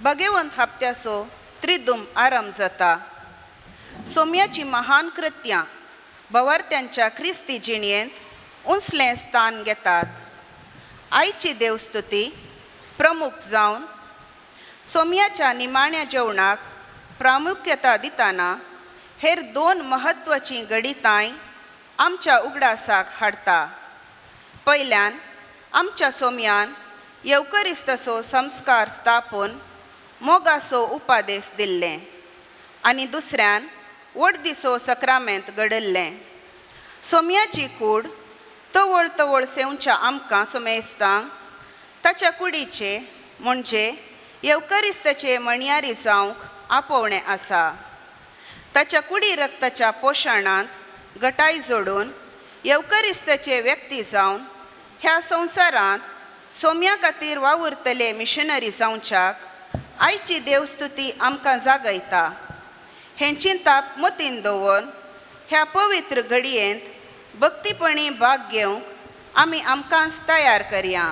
भगेवंत हप्त्याचो त्रिदूम आरंभ जाता. सोम्याची महान कृत्यां भवार्थ्यांच्या क्रिस्ती जिणयेंत उंचलें स्थान घेतात. आयची देवस्तुती प्रमुख जावन सोम्याच्या निमाण्या जेवणाक प्रामुख्यता दिताना हेर दोन म्हत्वाचीं घडितांय आमच्या उगडासाक हाडटा. पयल्यान आमच्या सोम्यान येवकरिस्ताचो संस्कार स्थापून मोगाचो उपादेस दिल्लें आनी दुसऱ्यान वडदिसो सक्रामेंत घडल्लें. सोम्याची कूड तवळ तवळ सेवच्या आमकां सोमेस्तांक ताच्या कुडीचे म्हणजे येवकरिस्ताचे म्हणयारी जावंक आपोवणें आसा. ताच्या कुडी रक्ताच्या पोशणांत गटाय जोडून येवकरिस्ताचे व्यक्ती जावन ह्या संवसारांत सोम्या खातीर वावुरतले मिशनरी जावच्याक आयची देवस्तुती आमकां जागयता. हें चिंताप मतीन दवरून ह्या पवित्र घडयेंत भक्तीपणी भाग घेवंक आमी आमकांच तयार करया.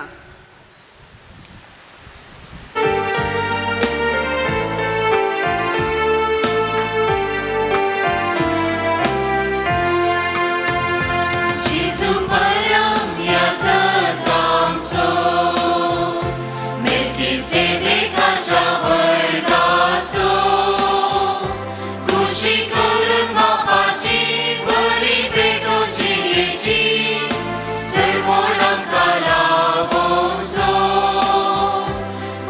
जेजू परम याजकांचो, मेल्कीसेदेकाच्या वर्गाचो, खुशी करून बापाची बली पेटोवन जिणेची चडवण आमकां लावोवचो.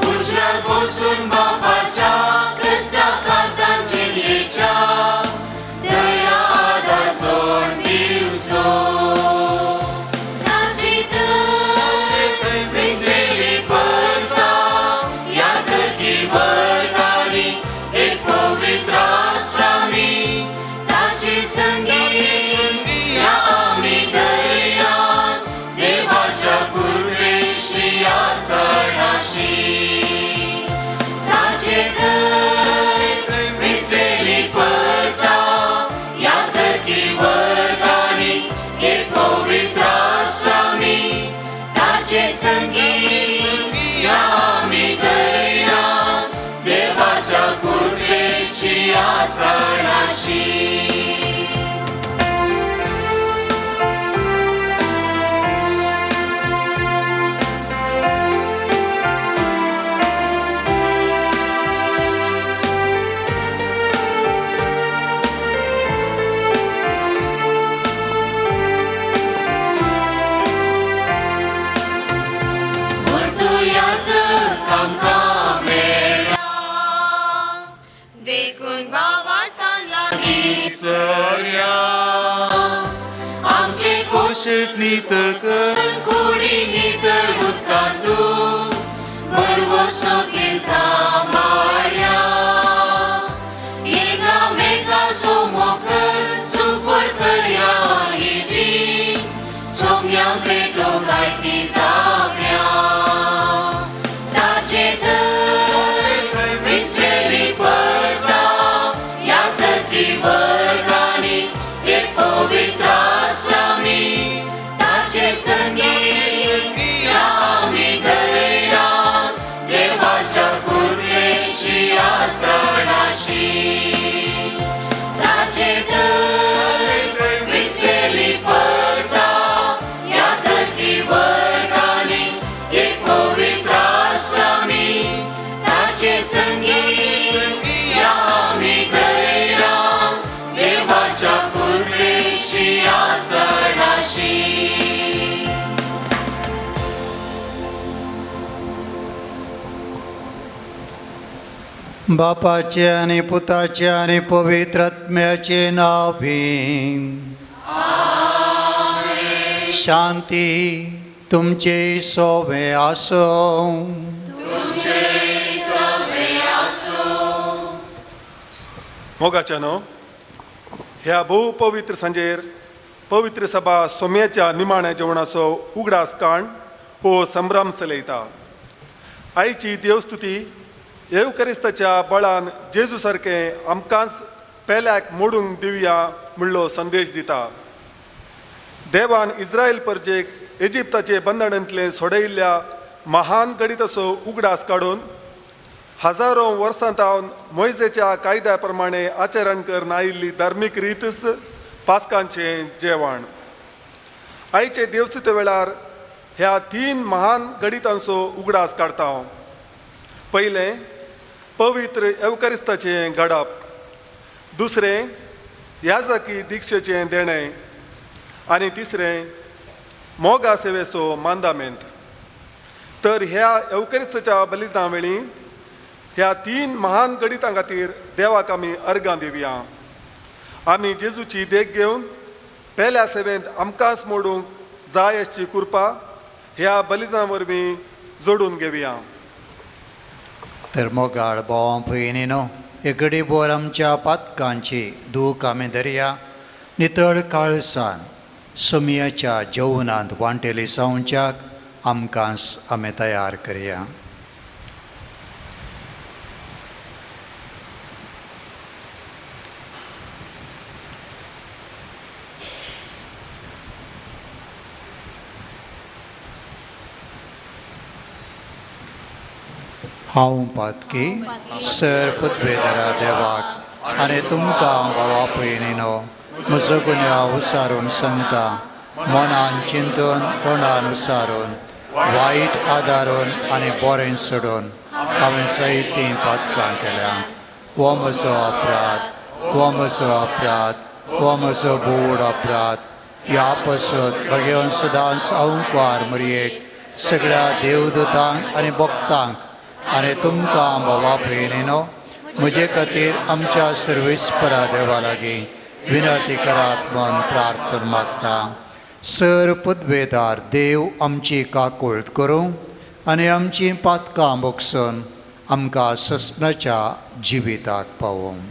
उज्यार बसून बापाच्या कश्टा कांतान जिणेच्या दया आदार जोड दिवचो. ताची थंय विजली परसा याजकी वर्गांनी एक पवित्र आश्रामी ताची संगी या आमी दयान देवाच्या कृपेशी आसणाशी. ताचे थंय विजली परसा याजकी वर्गांनी एक पवित्र आश्रामी ताचे संगी या आमी दयान देवाच्या कृपेशी आसणाशी. आमकां मेळ्ळा देखून भावार्थान लागीं सरया आमचे खोशेत नितळ कर कुडी नितळ उदकांतू बरवसो सांबाळ्या एकामेका सोमोकर सुफळ करया हिजी सोम्या पेटो गायती जावया. ताचे थंय विसलेली परसा याजकी वर्गांनी एक पवित्र आश्रामी ताचे संगी या आमी धैर्यान देवाच्या कृपेशी आसणाशी. ताचे थंय विसलेली परसा याजकी वर्गांनी एक पवित्र आश्रामी ताचे संगी या आमी धैर्यान देवाच्या कृपेशी आसणाशी. बापाचे आनी पुताचे आनी पवित्र आत्म्याचे नांव. शांती तुमचे सोवे आसो. मोगाच्या न्हू ह्या भोव पवित्र सांजेर पवित्र सभा सोम्याच्या निमाण्या जेवणाचो उगडास काण हो संभ्रम चलयता. आयची देवस्तुती येवकरिस्ताच्या बळान जेजू सारकें आमकांच पेल्याक मोडूंक दिवया म्हणलो संदेश दिता. देवान इस्रायल परजेक इजिप्ताचे बंधनांतलें सोडयिल्ल्या महान गणिताचो उगडास काडून हजारो वर्सां तावन मोयजेच्या कायद्या प्रमाणे आचरण करून आयिल्ली धार्मीक रीतच पास्कांचें जेवण. आयचे देवस्ते वेळार ह्या तीन महान गणितांचो उगडास काडटा हांव. पयलें पवित्र एवकरिस्ताचें घडप, दुसरें याजकी दिक्षेचें देणें आनी तिसरें मोगा सेवेचो मांदामेंत. तर ह्या एवकरिस्ताच्या बलिदां वेळी ह्या तीन महान गणितां खातीर देवाक आमी अर्गां दिवया. आमी जेजूची देख घेवन पेल्या सेवेंत आमकांच मोडूंक जाय आसची कृपा ह्या बलिदां वरवीं जोडून घेवया. तर मोगाळ भाव भयणीनो, एक घडीभर आमच्या पातकांची दूख आमी धरया. नितळ काळसान सोमयाच्या जेवणांत वांटेली जावच्याक आमकां आमी तयार करया. हांव पातकी सर पदवेधरा देवाक आनी तुमकां भावा भयणीनो म्हजो गुन्यांव उसारून सांगता. मनान चिंतून, तोंडान उसारून, वायट आदारून आनी बरें सोडून हांवें जायतीं पातकां केल्यांत. हो म्हजो अपराध, हो म्हजो अपराध, हो म्हजो बोड अपराध. ह्या पसत भगेवन सदांच अंकुवार मरयेक सगळ्या देवदूतांक आनी भक्तांक आनी तुमकां भावा भयणीनो म्हजे खातीर आमच्या सर्वेस्परा देवा लागीं विनंती करात म्हूण प्रार्थना मागता. सर पदवेदार देव आमची काकुळट करूं आनी आमची पातकां भोगसून आमकां ससनाच्या जिविताक पावोवं.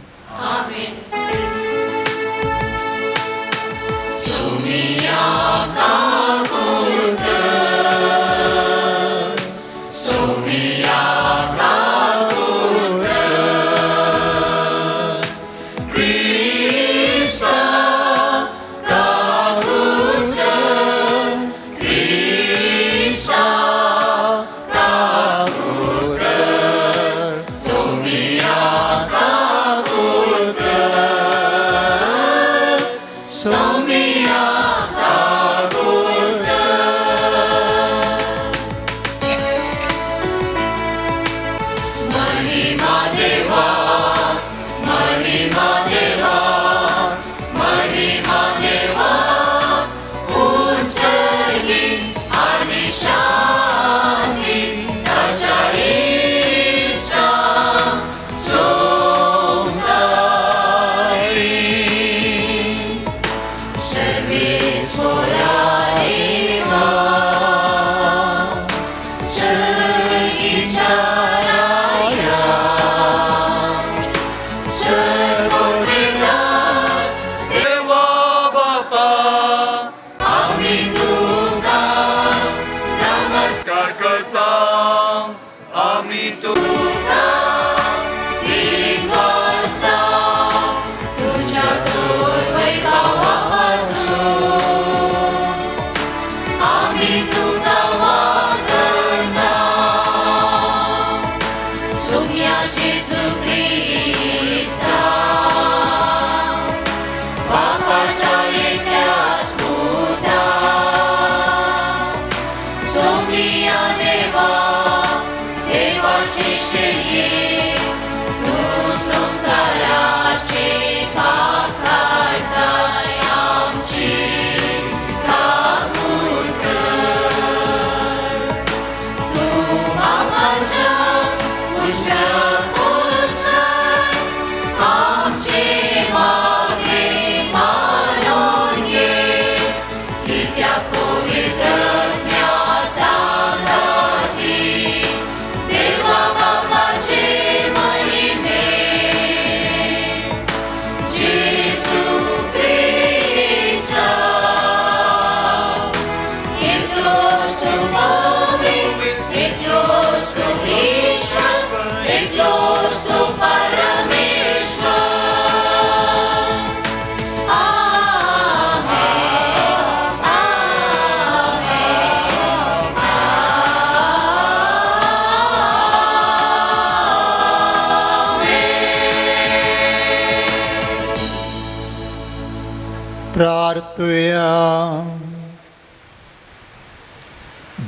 प्रार्थुया.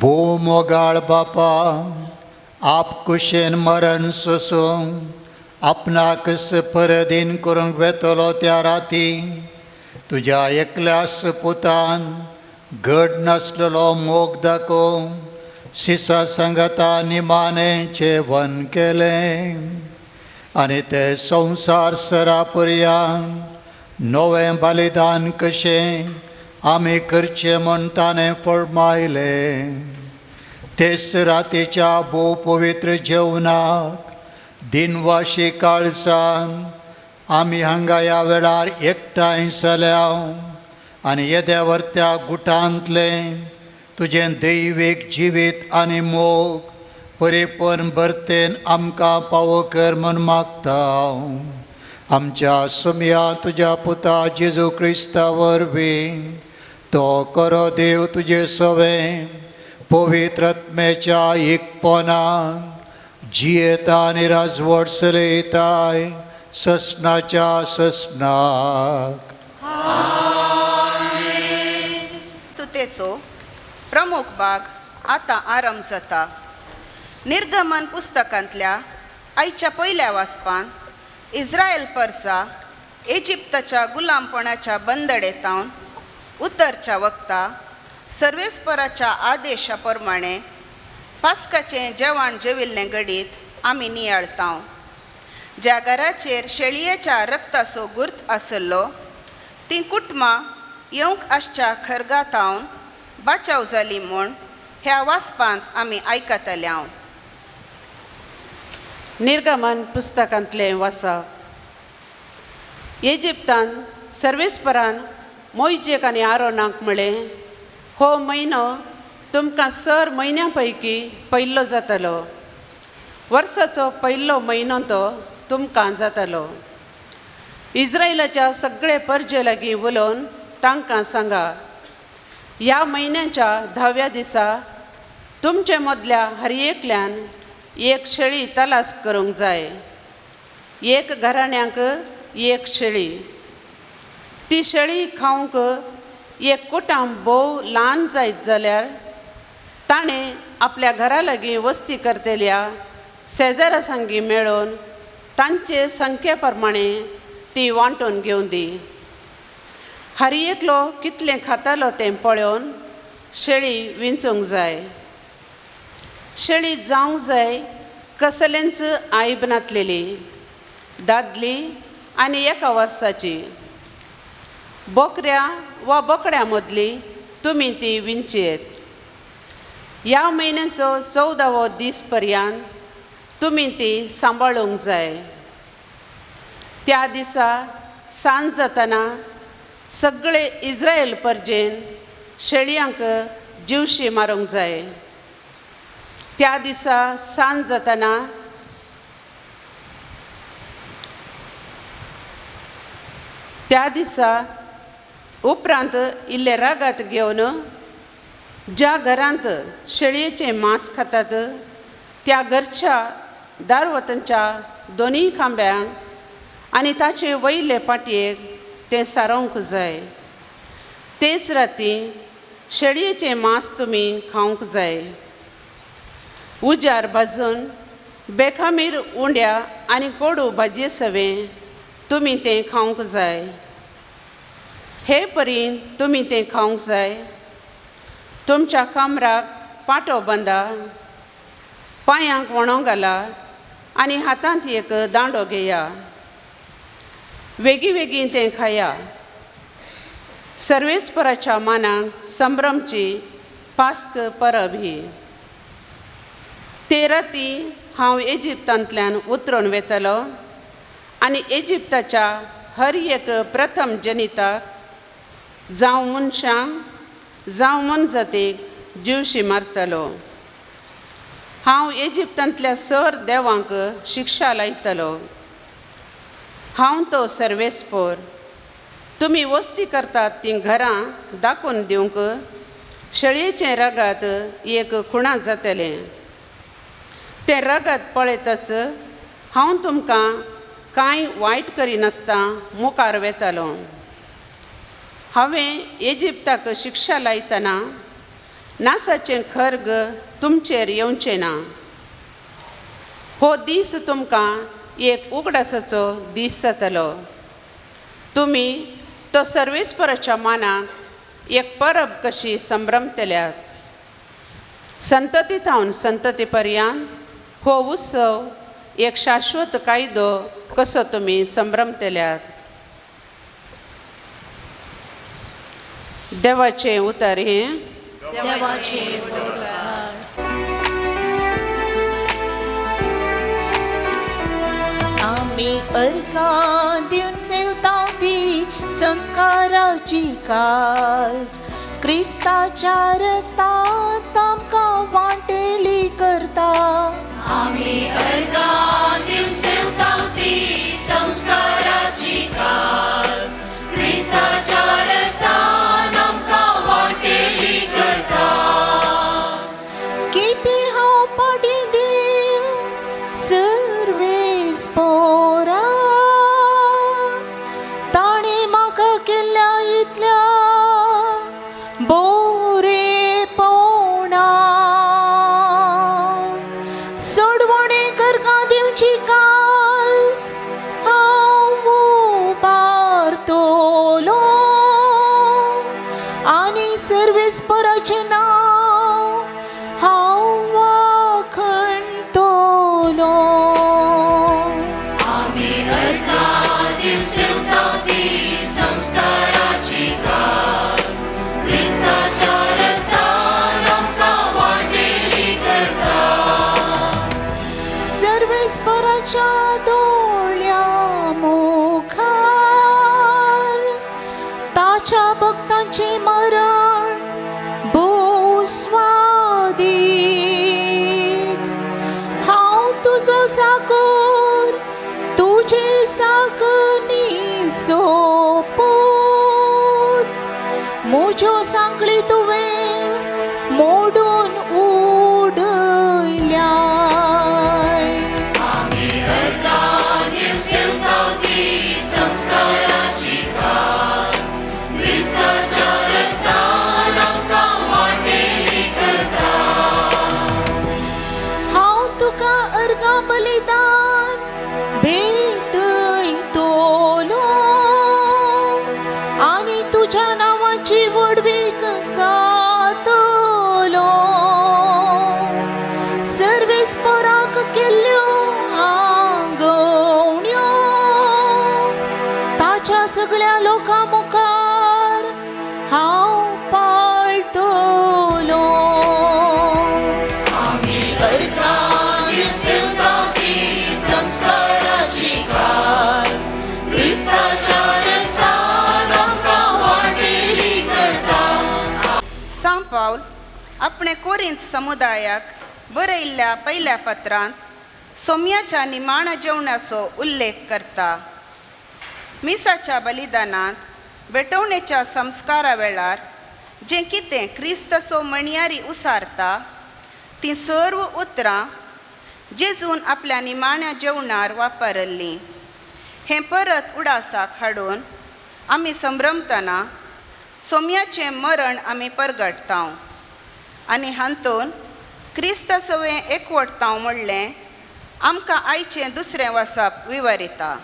भोव मोगाळ बापा, आप कुशेन मरण सोसूंक आपणाक परदीन करूंक वेतलो त्या राती तुज्या एकल्यास पुतान घड नासलेलो मोग दाखोवंक सिसा सांगाता निमाणें जेवण केलें आनी तें संवसार सरा पर्यंत नवें बलिदान कशें आमी करचें म्हूण ताणें फर्मायलें. तेच रातीच्या भोव पवित्र जेवणाक दिनवाशी काळसान आमी हांगा ह्या वेळार एकठांय जाल्या आनी येद्या वर्त्या गुटांतलें तुजें दैवीक जिवीत आनी मोग परिपूर्ण भरतेन आमकां पावो कर म्हूण मागता. आमच्या सुमया तुज्या पुता जेजू क्रिस्ता वरवीं तो करो देव तुजे सवें पवित्र आत्म्याच्या एकपणान जियेता आनी राजवट चलयताय ससनाच्या ससनाक. तुतेचो प्रमुख भाग आतां आरंभ जाता. निर्गमन पुस्तकांतल्या आयच्या पयल्या वाचपान इस्रायल परसा इजिप्ताच्या गुलामपणाच्या बंदडेतावन उतरच्या वक्ता सर्वेस्पराच्या आदेशा प्रमाणे पास्काचें जेवण जेविल्लें घडीत आमी नियाळतांव. ज्या घराचेर शेळयेच्या रक्ताचो गुर्त आसलो तीं कुटुंबां येवंक आसच्या खरगातावन बाचाव जाली म्हूण ह्या वाचपांत आमी आयकतले हांव. निर्गमन पुस्तकांतलें वाचप. इजिप्तान सर्वेस्परान मोयजेक आनी आरोनाक म्हळें, हो म्हयनो तुमकां सर म्हयन्या पैकी पयलो जातलो, वर्साचो पयलो म्हयनो तो तुमकां जातलो. इस्रायलाच्या सगळे परजे लागीं उलोवन तांकां सांगा, ह्या म्हयन्याच्या 10व्या दिसा तुमचे मदल्या हर एकल्यान एक शेळी तलास करूंक जाय, एक घराण्यांक एक शेळी. ती शेळी खावंक एक कुटाम भोव ल्हान जायत जाल्यार ताणें आपल्या घरा लागीं वस्ती करतल्या शेजारा सांगी मेळोवन तांचे संख्ये प्रमाणे ती वांटून घेवन दी. हर एकलो कितलें खातालो तें पळोवन शेळी विंचूंक जाय. शेळी जावंक जाय कसलेंच आयब नातलेली, दादली आनी एका वर्साची. बोकऱ्या वा बोकड्या मदली तुमी ती विंचयेत. ह्या म्हयन्याचो 14वो दीस पर्यंत तुमी ती सांबाळूंक जाय. त्या दिसा सांज जातना सगळे इस्रायल परजेन शेळयांक जिवशी मारूंक जाय. त्या दिसा सांज जातना त्या दिसा उपरांत इल्लें रागात घेवन ज्या घरांत शेळयेचें मांस खातात त्या घरच्या दारवतांच्या दोनूय खांब्यांक आनी ताचे वयले पाटयेक तें सारोवंक जाय. तेच राती शेळयेचें मांस तुमी खावंक जाय. उजार भाजून बेखामीर उंड्या आनी कोडू भाजये सवें तुमी तें खावंक जाय. हे परीन तुमी तें खावंक जाय. तुमच्या कमराक पाटो बांदा, पांयांक वणो घाला आनी हातांत एक दांडो घेया. वेगीं वेगीं तें खाया. सर्वेस्पराच्या मानाक संभ्रमची पास्क परब ही. ते राती हांव इजिप्तांतल्यान उतरून वेतलो आनी इजिप्ताच्या हर एक प्रथम जनिताक जावं मनशांक जावं मनजातीक जिवशी मारतलो. हांव इजिप्तांतल्या सर देवांक शिक्षा लायतलो. हांव तो सर्वेस्पोर. तुमी वस्ती करतात तीं घरां दाखोवन दिवंक शेळयेचें रगत एक खुणा जातलें. तें रगत पळयतच हांव तुमकां कांय वायट करिनासतना मुखार वेतालो. हांवें इजिप्ताक शिक्षा लायतना नासाचें खर्ग तुमचेर येवचें ना. हो दीस तुमकां एक उगडासाचो दीस जातलो. तुमी तो सर्वेस्पराच्या मानाक एक परब कशी संभ्रमतल्यात. संतती थावन संतती पर्यंत हो उत्सव एक शाश्वत कायदो कसो तुमी संभ्रमतल्यात. देवाचें उतर हें. देवाचें बरोबर. आमी अर्घां दिवन सेवता ती संस्काराची काज क्रिस्ताच्या रक्तांत आमकां वांटेली करता. आमी अर्घां दिवन सेवता ती संस्काराची काज क्रिस्ताच्या रक्तांत आमकां वांटेली करता. कितें हांव पाटी दिव सर्वेस्पोरा ताणें म्हाका केल्ल्या इतल्या बोरेपणा सोडवणे करका दिवची काल्स हांव उबारतलो आनी सर्वेस्पोराचें नांव हांव वाखणतलो. आमी अर्घां दिवन सेवता ती संस्काराची काज क्रिस्ताच्या रक्तान आमकां वांटेली करता. सर्वेस्पोराच्या दोळ्या मुखार ताच्या भक्तांचें मरण भोव स्वादीक. हांव तुजो साकर तुजे साकनी सोपूत म्हज्यो सांकळी तुवें मोडून उडयल्याय. आमी अर्घां दिवन सेवता ती संस्काराची काज क्रिस्ताच्या रक्तान आमकां वांटेली करता. हांव तुका अर्घां बलिदान भेटयतलो आनी तुज्या नांवाची व्हडवीक गातलो. सर्वेस्पोराक केल्ल्यो आंगवण्यो ताच्या सगळ्या लोकां मुखार हांव पाळटलो. आमी अर्घां दिवन सेवता ती संस्काराची काज क्रिस्ताच्या रक्तान आमकां वांटेली करता. सांव पावल आपणे कोरिंत समुदायाक बरयल्ल्या पयल्या पत्रांत सोम्याच्या निमाणा जेवणाचो उल्लेख करता. मिसाच्या बलिदानांत भेटवणेच्या संस्कारा वेळार जें कितें क्रिस्ताचो म्हणयारी उसारता तीं सर्व उतरां जेजून आपल्या निमाण्या जेवणार वापरिल्लीं. हें परत उडासाक हाडून आमी संभ्रमतना सोम्याचें मरण आमी परगटता आनी हातून क्रिस्ता सवें एकवटता म्हणलें आमकां आयचें दुसरें वाचप विवरिता.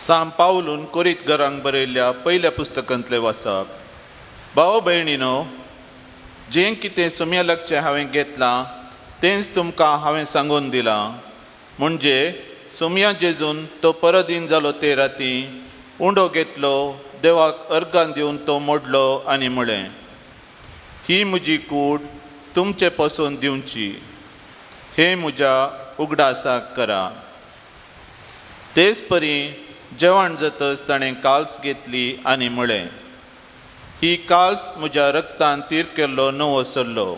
सांव पावलून कोरीत घरांक बरयल्ल्या पयल्या पुस्तकांतलें वाचप. भाव भयणीनो, जें कितें सोम्या लागचें हांवें घेतलां तेंच तुमकां हांवें सांगून दिलां. म्हणजे सोम्या जेजून तो परदीन जालो ते राती उंडो घेतलो, देवाक अर्घां दिवन तो मोडलो आनी म्हळें, ही म्हजी कूड तुमचे पसून दिवची, हें म्हज्या उगडासाक करा. तेच परी जेवण जातच ताणें काल्स घेतली आनी म्हळें, ही काल्स म्हज्या रक्तान तीर केल्लो नवो सरलो.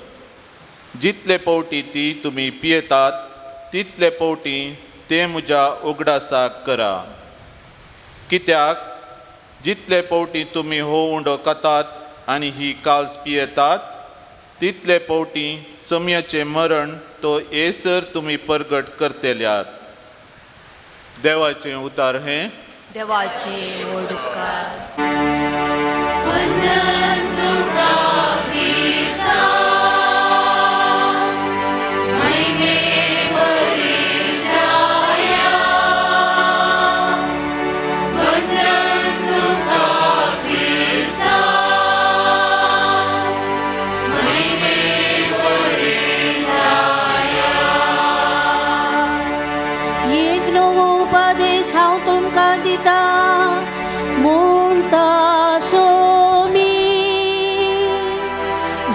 जितले पावटी ती तुमी पियेतात तितले पावटी ते म्हज्या उगडासाक करा. कित्याक जितले पावटी तुमी हो उंडो खातात आनी ही काल्स पियेतात तितले पावटी सोम्याचें मरण तो येसर तुमी परगट करतल्यात. देवाचें उतार हें. देवाचे व्हड उपकार. वंदन तुका क्रिस्ता महिमे परित्राया, वंदन तुका क्रिस्ता महिमे परित्राया. एक नवो उपदेश हांव तुमकां दिता म्हणटा सोमी,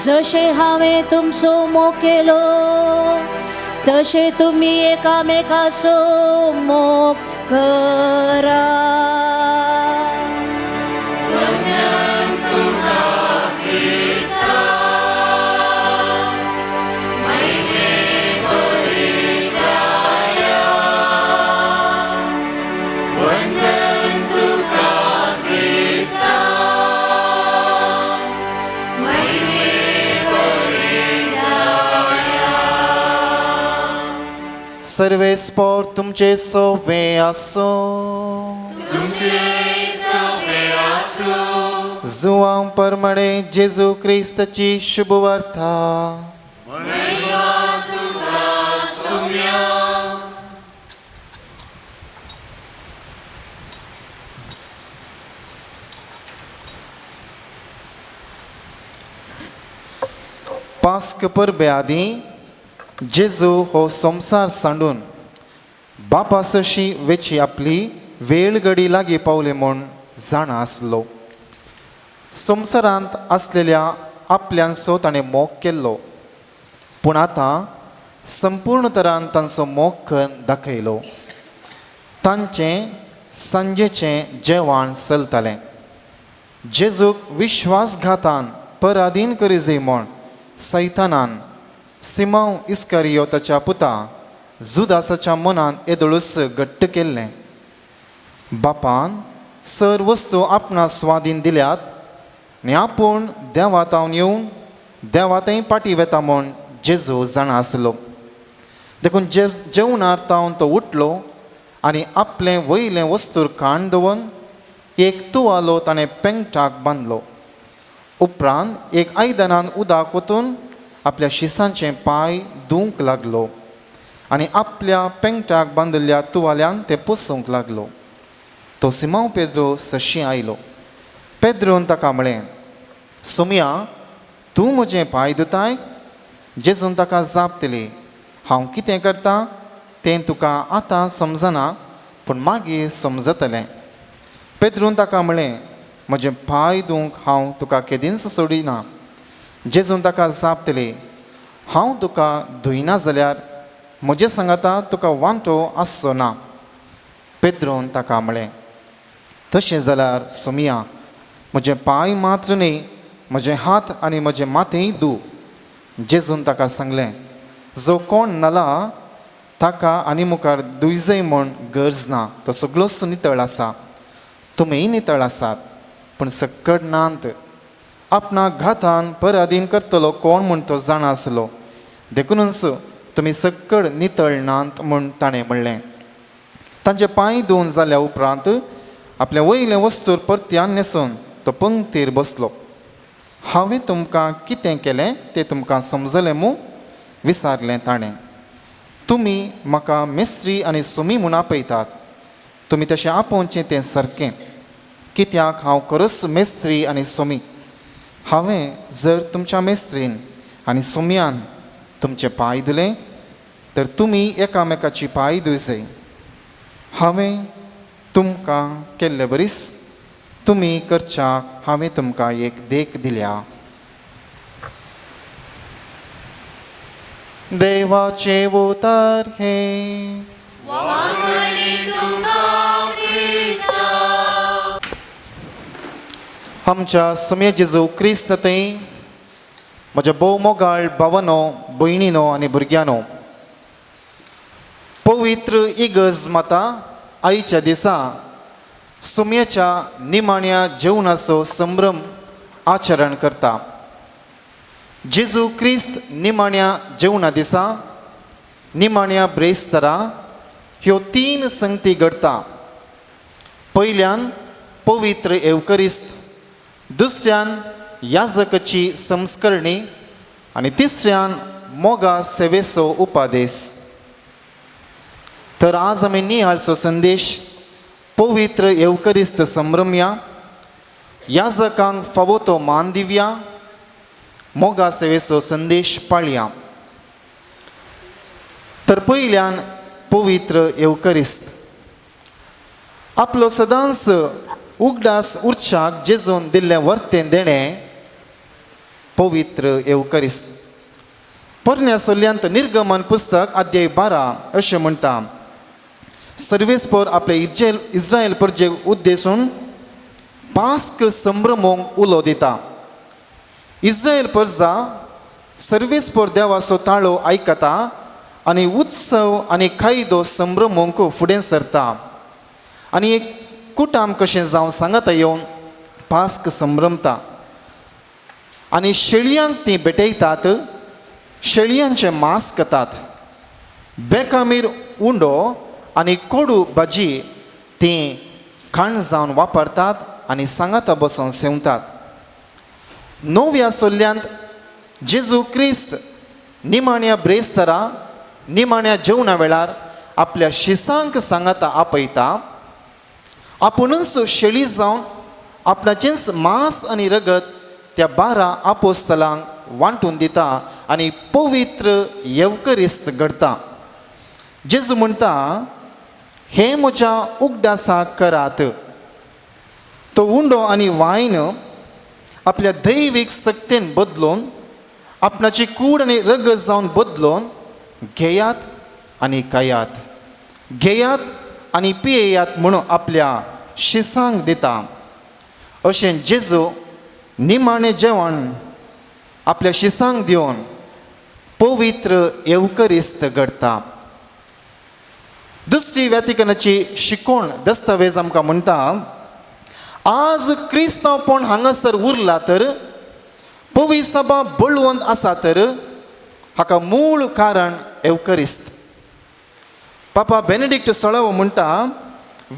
जशें हांवें तुमचो मोग केलो तशें तुमी एकामेकाचो मोग करा. वंदन तुका क्रिस्ता महिमे परित्राया, वंदन तुका क्रिस्ता महिमे परित्राया. सर्वेस्पोर तुमचे सोवे आसो. तुमचे सोवे आसूं. जुवां परमणे जेजू क्रिस्ताची शुभवार्ता. महिमा तुका सुम्या. पास्क परबे आदीं जेजू हो संवसार सांडून बापासशी वेची आपली वेळ घडी लागीं पावली म्हूण जाणा आसलो. संवसारांत आसलेल्या आपल्यांचो ताणें मोग केल्लो, पूण आतां संपूर्ण तरान तांचो मोग करून दाखयलो. तांचें सांजेचें जेवण चलतालें. जेजूक विश्वासघातान पराधीन करिजय म्हूण सैतानान सिमांव इस्कारियोताच्या पुता जुदासाच्या मनान येदोळूच घट्ट केल्लें. बापान सर वस्तू आपणा स्वाधीन दिल्यात आनी आपूण देवातावन येवन देवातय पाटी वेता म्हूण जेजू जाणा आसलो. देखून जेवणार तावन तो उठलो आनी आपलें वयलें वस्तूर काण दवरून एक तुवालो ताणें पेंगटाक बांदलो. उपरांत एक आयदनान उदक वतून आपल्या शिसांचे पांय धुवंक लागलो आनी आपल्या पेंगटाक बांदिल्ल्या तुवाल्यान ते पुसूंक लागलो. तो सिमांव पेद्रो सशी आयलो. पेद्रोन ताका म्हळें, सोमया तूं म्हजें पांय धुताय? जेजून ताका जाप दिली, हांव कितें करतां तें तुका आतां समजना, पूण मागीर समजतलें. पेद्रून ताका म्हळें, म्हजें पांय धुवंक हांव तुका केदींच सोडिना. जेजून ताका जाप दिली, हांव तुका धुयना जाल्यार म्हजे सांगाता तुका वांटो आसचो ना. पेद्रोन ताका म्हळें, तशें जाल्यार सोमया म्हजें पांय मात्र न्ही, म्हजे हात आनी म्हजें माथेंय धू. जेजून ताका सांगलें, जो कोण न्हाला ताका आनी मुखार दुयजय म्हूण गरज ना, तो सगळोच नितळ आसा. तुमीय नितळ आसात, पूण सक्कड नात. आपणाक घातान पराधीन करतलो कोण म्हूण तो जाणा आसलो, देखूनच तुमी सक्कड नितळ नात म्हूण ताणें म्हणलें. तांचे पांय धुवन जाल्या उपरांत आपलें वयलें वस्तूर परत्यान न्हेसून तो पंक्तीर बसलो. हांवें तुमकां कितें केलें तें तुमकां समजलें मू? विचारलें ताणें. तुमी म्हाका मेस्त्री आनी सुमी म्हूण आपयतात, तुमी तशें आपोवचें तें सारकें, कित्याक हांव खरोच मेस्त्री आनी सुमी. हांवें जर तुमच्या मेस्त्रीन आनी सुमयान तुमचे पांय धुले तर तुमी एकामेकाची पांय धुयजय. हांवें तुमकां केल्ले बरीच तुमी करच्याक हांवें तुमकां एक देख दिल्या. देवाचे उतर हें. आमच्या सुमे जेजू क्रिस्त थंय म्हज्या भोव मोगाळ भावानो, भयणीनो आनी भुरग्यांनो, पवित्र इगर्ज माता आयच्या दिसा सुम्याच्या निमाण्या जेवणाचो संभ्रम आचरण करता. जेजू क्रिस्त निमाण्या जेवणा दिसा निमाण्या ब्रेस्तरा ह्यो तीन संगती घडता. पयल्यान पवित्र येवकरिस्त, दुसऱ्यान याजकाची संस्करणी आनी तिसऱ्यान मोगा सेवेचो उपादेश. तर आज आमी नियाळचो संदेश पवित्र येवकरिस्त संभ्रमया, याजकांक फावो तो मान दिवया, मोगा सेवेचो संदेश पाळया. तर पयल्यान पवित्र येवकरिस्त. आपलो सदांच उगडास उरच्याक जेजून दिल्लें वर्तें देणें पवित्र येवकरिस्त. पोरण्या सोल्यांत निर्गमन पुस्तक अध्याय 12 अशें म्हणटा, सर्वेस्पर आपले इस्रायल परजेक उद्देशून पास्क संभ्रमूंक उलो दिता. इस्रायल परजा सर्वेस्पर देवाचो ताळो आयकता आनी उत्सव आनी कायदो संभ्रमूंक फुडें सरता आनी एक कुटाम कशें जावं सांगाता येवन पास्क संभ्रमता आनी शेळयांक तीं भेटयतात, शेळयांचें मांस करतात, बेकामीर उंडो आनी कोडू भाजी तीं खाण जावन वापरतात आनी सांगाता बसून सेवतात. नव्या सोल्यांत जेजू क्रिस्त निमाण्या ब्रेस्तरा निमाण्या जेवणा वेळार आपल्या शिसांक सांगाता आपयता, आपुणूच शेळी जावन आपणाचेंच मांस आनी रगत त्या 12 आपोस्तलांक वांटून दिता आनी पवित्र येवकरिस्त घडता. जेजू म्हणटा, हें म्हज्या उगडासाक करात. तो उंडो आनी वायन आपल्या दैवीक सक्तेन बदलून आपणाची कूड आनी रगत जावन बदलून घेयात आनी खायात, घेयात आनी पियेयात म्हणून आपल्या शिसांक दिता. अशें जेजू निमाणें जेवण आपल्या शिसांक दिवन पवित्र येवकरिस्त घडता. दुसरी व्यातिकनाची शिकोवण दस्तावेज आमकां म्हणटा, आज क्रिस्तांवपण हांगासर उरला तर पवित्र सभा बळवंत आसा तर हाका मूळ कारण येवकरिस्त. पापा बेनेडिक्ट 16 म्हणटा,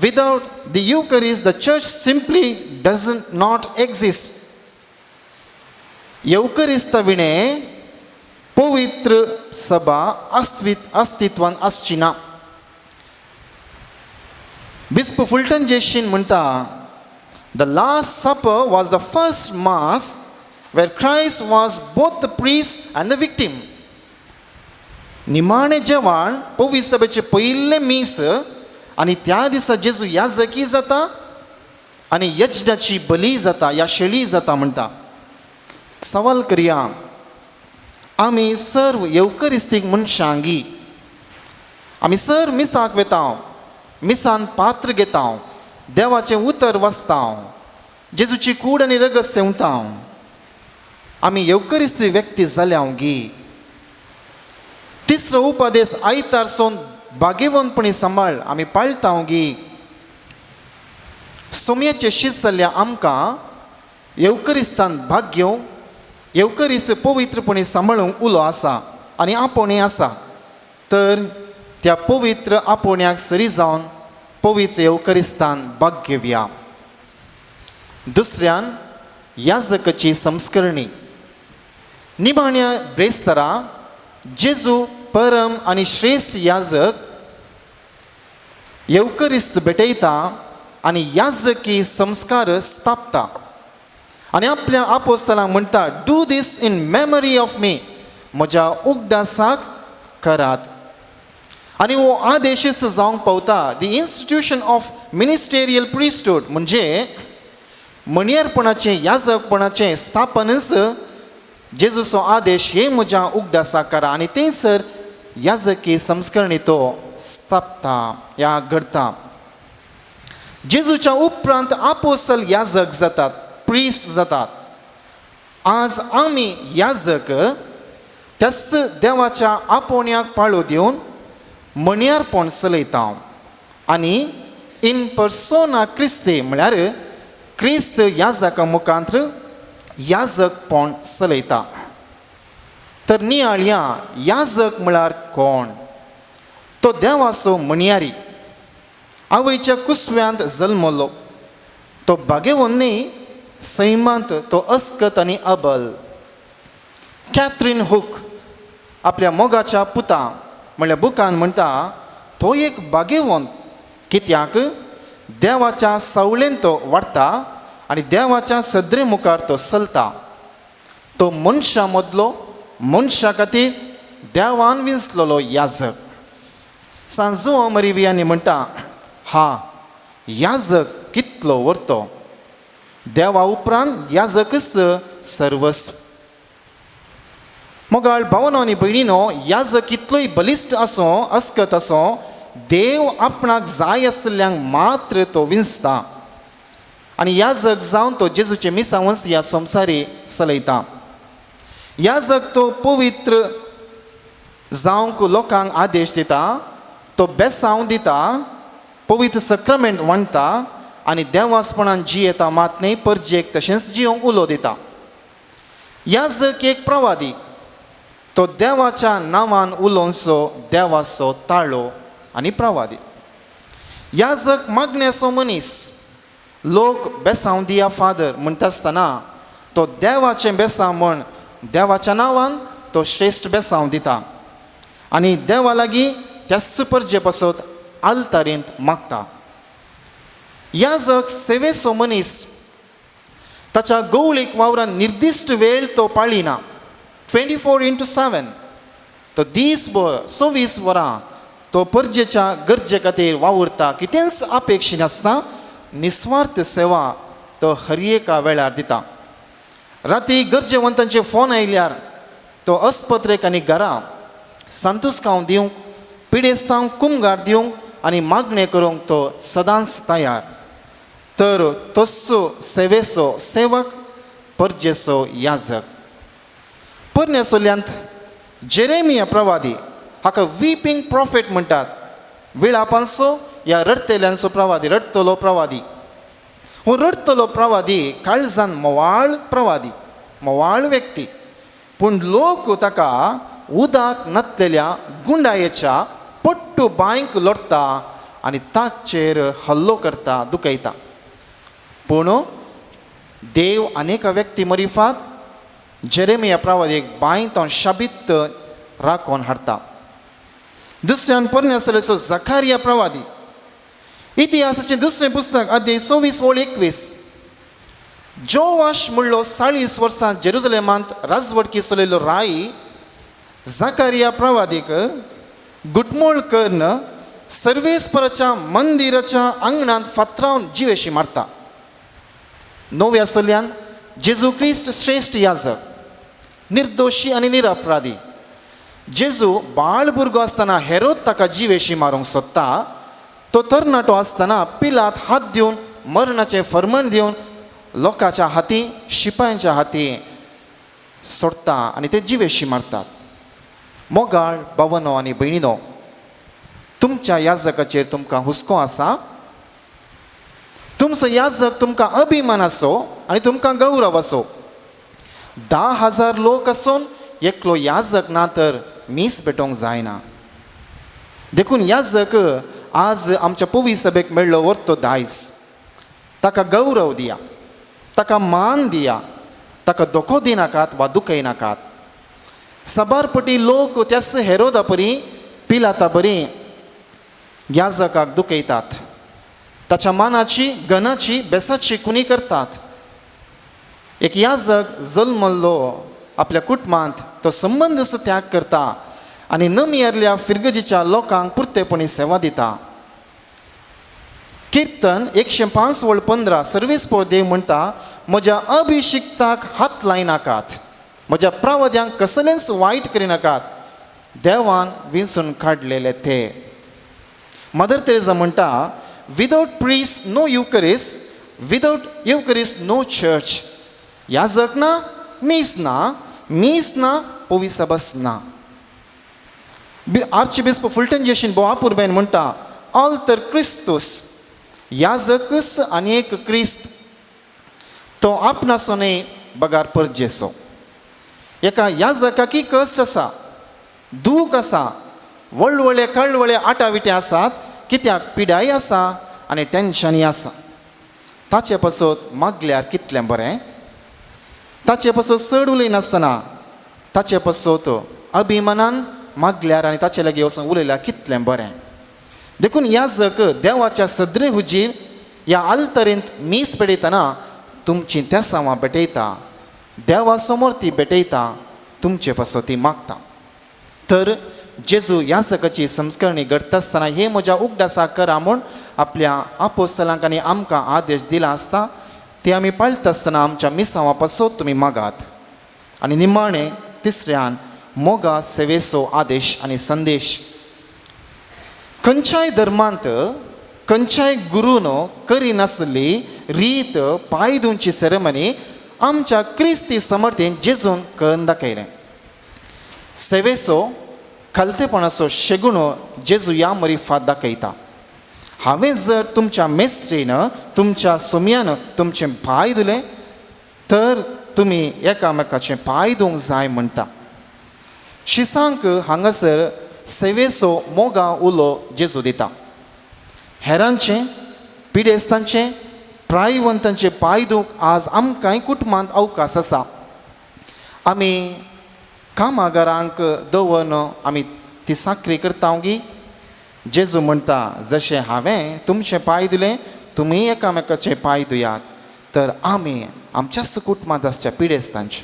without the Eucharist the church simply does not exist. येवकरिस्ता विणें पवित्र सभा अस्तित्वान आसची ना. बिस्प फुलटन जेशीन म्हणटा, the last supper was the first mass where Christ was both the priest and the victim. निमाणें जेवण पवित्र सभेचें पयलें मीस आनी त्या दिसा जेजू याजकी जाता आनी यज्ञाची बली जाता या शेळी जाता म्हणटा. सवाल करया, आमी सर्व येवकरिस्तीक मनशांगी, आमी सर्व मिसाक वेता, मिसान पात्र घेता, देवाचें उतर वाचता, जेजूची कूड आनी रगत सेवता, आमी येवकरिस्ती व्यक्ती जाल्या गी? तिसरो उपदेश आयतार सोन भाग्यवंतपणी सांबाळ आमी पाळटा गी? सोम्याचे शीत जाल्ल्या आमकां येवकरिस्तान भाग घेवंक, येवकरिस्त पवित्रपणी सांबाळूंक उलो आसा आनी आपोवणें आसा. तर त्या पवित्र आपोवण्याक सरी जावन पवित्र येवकरिस्तान भाग घेवया. दुसऱ्यान याजकाची संस्करणी. निमाण्या ब्रेस्तरा जेजू परम आनी श्रेश्ठ याजक येवकरिस्त भेटयता आनी याजकी संस्कार स्थापता आनी आपल्या आपोस्तलांक म्हणटा, do this in memory of me, म्हज्या उगडासाक करात. आनी हो आदेशच जावंक पावता the institution of ministerial priesthood, म्हणजे मणयरपणाचें याजकपणाचें स्थापनच जेजूचो आदेश हे म्हज्या उगडासाक करा आनी थंयसर याजकी संस्करणी तो स्थापता या घडता. जेजूच्या उपरांत आपोसल याजक जातात, प्रीस जातात. आज आमी याजक त्याच देवाच्या आपोवण्याक पाळो दिवन मणयारपण चलयता आनी इन पर्सोना क्रिस्ती म्हळ्यार क्रिस्त याजका मुखांत्र याजकपण चलयता. तर नियाळया याजक म्हळ्यार कोण? तो देवाचो मणयारी आवयच्या कुसव्यांत जल्मलो. तो बागेवन न्ही, सैमांत तो अस्कत आनी अबल. कॅथरीन हुक आपल्या मोगाच्या पुता म्हणल्या बुकान म्हणटा, तो एक बागेवन, कित्याक देवाच्या सावळेन तो वाडटा आनी देवाच्या सदरे मुखार तो चलता. तो मनशा मदलो मनशा खातीर देवान विंचलेलो याजक. सांजो मरिवियांनी म्हणटा, हा याजक कितलो व्हरतो, देवा उपरांत याजकच सर्वस्व. मोगाळ भावनो आनी भयणीनो, याजक कितलोय बलिश्ट आसूं, अस्कत आसूं, देव आपणाक जाय आशिल्ल्यांक मात्र तो विंचता आनी याजक जावन तो जेजूचे मिसावंस ह्या संवसारी चलयता. याजक तो पवित्र जावंक लोकांक आदेश दिता, तो बेसांव दिता, पवित्र सक्रामेंट वांट्टा आनी देवासपणान जियेता मात न्ही, परजेक तशेंच जियोंक उलो दिता. याजक एक प्रवादी, तो देवाच्या नांवान उलोवचो देवाचो ताळो आनी प्रवादी. याजक मागण्याचो मनीस. लोक बेसांव दिया फादर म्हणटा आसतना तो देवाचें बेसांव म्हण देवाच्या नांवान तो श्रेश्ठ बेसांव दिता आनी देवा लागीं त्याच परजे पासत आल्तारींत मागता. याजक सेवेचो मनीस. ताच्या गवळीक वावरान निर्दिश्ट वेळ तो पाळिना. 24x7 तो दीसभर 24 वरां तो परजेच्या गरजे खातीर वावुरता. कितेंच अपेक्षी नासता, निस्वार्थ सेवा तो हर एका वेळार दिता. राती गरजेवंतांचे फोन आयल्यार तो अस्पत्रेक आनी घरा संतुस्कांव दिवंक, पिडेस्तांक कुमगार दिवंक आनी मागणें करूंक तो सदांच तयार. तर तस्सो सेवेचो सेवक, परजेचो याजक. पोरण्या सोल्यांत जेरेमिया प्रवादी हाका वीपिंग प्रॉफेट म्हणटात. विळापांचो या रडतेल्यांचो प्रवादी, रडटलो प्रवादी. हो रडटलो प्रवादी काळजान मोवाळ प्रवादी, मोवाळ व्यक्ती. पूण लोक ताका उदक नातलेल्या गुंडायेच्या पट्टू बांयक लोटता आनी ताचेर हल्लो करता, दुखयता. पूण देव अनेक व्यक्ती मरिफात जेरेमिया प्रवादीक बांयत शाबीत राखोवन हाडटा. दुसऱ्यान पोरण्या सलेचो जखारिया प्रवादी. इतिहासाचें दुसरें पुस्तक अध्याय 26 ओळ 21. जोवाश म्हणलो 40 वर्सां जेरुजलेमांत राजवटकी चलयल्लो राय जखारिया प्रवादीक गुटमोळ करून सर्वेस्पराच्या मंदिराच्या आंगणांत फातरावन जिवेशी मारता. नव्या सोल्यान जेजू क्रिस्त श्रेश्ठ याजक, निर्दोशी आनी निरपराधी. जेजू बाळ भुरगो आसतना हेरोद ताका जिवेशी मारूंक सोदता. तो तरणाटो आसतना पिलात हात दिवन मरणाचें फर्मण दिवन लोकांच्या हाती, शिपायांच्या हाती सोडटा आनी ते जिवेशी मारतात. मोगाळ बावनो आनी भयणीनो, तुमच्या याजकाचेर तुमकां हुस्को आसा. तुमचो याजक तुमकां अभिमान आसो आनी तुमकां गौरव आसो. 10,000 लोक आसून एकलो याजक ना तर मीस भेटोवंक जायना. देखून याजक आज आमच्या पवी सभेक मेळ्ळो व्हरतो दायज. ताका गौरव दिया, ताका मान दिया, ताका धोको दिनाकात वा दुखयनाकात. साबार पटी लोक त्याच हेरोदा परी, पिलाता परी याजकाक दुखयतात. ताच्या मानाची, गनाची, बेसाची खुनी करतात. एक याजक जल्मल्लो आपल्या कुटुंबांत तो संबंद त्याग करता आनी नमियरल्या फिरगजीच्या लोकांक पुरतेपणी सेवा दिता. किर्तन 105 ओळ 15 सर्वेस्पोर देव म्हणटा, म्हज्या अभिशिक्ताक हात लायनाकात, म्हज्या प्रावद्यांक कसलेंच वायट करिनाकात, देवान विंचून काडलेले ते. मदर तेरेजा म्हणटा, without priest no Eucharist, without Eucharist no church. याजक ना, मीस ना, मीस ना, पोविसबस ना. आर्चबिस्प फुलटन जेशीन भोव अपुरबायेन म्हणटा, ऑल तर क्रिस्तूस, याजकच आनी एक क्रिस्त, तो आपणाचो न्हय बगार परजेचो. एका याजकाकी कश्ट आसा, दूख आसा, वळवळे कळवळे आटाविटे आसात. कित्याक पिडाय आसा आनी टेन्शनय आसा. ताचे पासत मागल्यार कितलें बरें, ताचे पासत चड उलयनासतना ताचे पासत अभिमानान मागल्यार आनी ताचे लागीं वचून उलयल्यार कितलें बरें. देखून याजक देवाच्या सदरे हुजीर ह्या आल्तरेंत मीस पेटयतना तुमचीं तेसांवां भेटयता, देवा समोर ती भेटयता, तुमचे पासत ती मागता. तर जेजू याजकाची संस्करणी घडटा आसतना हे म्हज्या उगडासाक करा म्हूण आपल्या आपोस्तलांक आनी आमकां आदेश दिला आसता, ते आमी पाळटा आसतना आमच्या मिसांवां पासत तुमी मागात. आनी निमाणें तिसऱ्यान मोगा सेवेचो आदेश आनी संदेश. खंयच्याय धर्मांत खंयच्याय गुरून करिनासली रीत पांय धुवची सेरेमनी आमच्या क्रिस्ती समर्थेन जेजून करून दाखयलें. सेवेचो खालतेपणाचो शेगुणो जेजू ह्या मरिफात दाखयता. हांवें जर तुमच्या मेस्त्रीन तुमच्या सोम्यान तुमचें पांय धुले तर तुमी एकामेकाचें पांय धुवंक जाय म्हणटा. शिसांक हांगासर सेवेचो मोगा उलो जेजू दिता. हेरांचें, पिडेस्तांचें, प्रायवंतांचें पांय धुवंक आज आमकांय कुटुंबांत अवकाश आसा. आमी कामागारांक दवरून आमी ती साकरी करता गी. जेजू म्हणटा जशें हांवें तुमचें पांय धुले तुमी एकामेकाचे पांय धुयात. तर आमी आमच्याच कुटुंबांत आसच्या पिडेस्तांचे,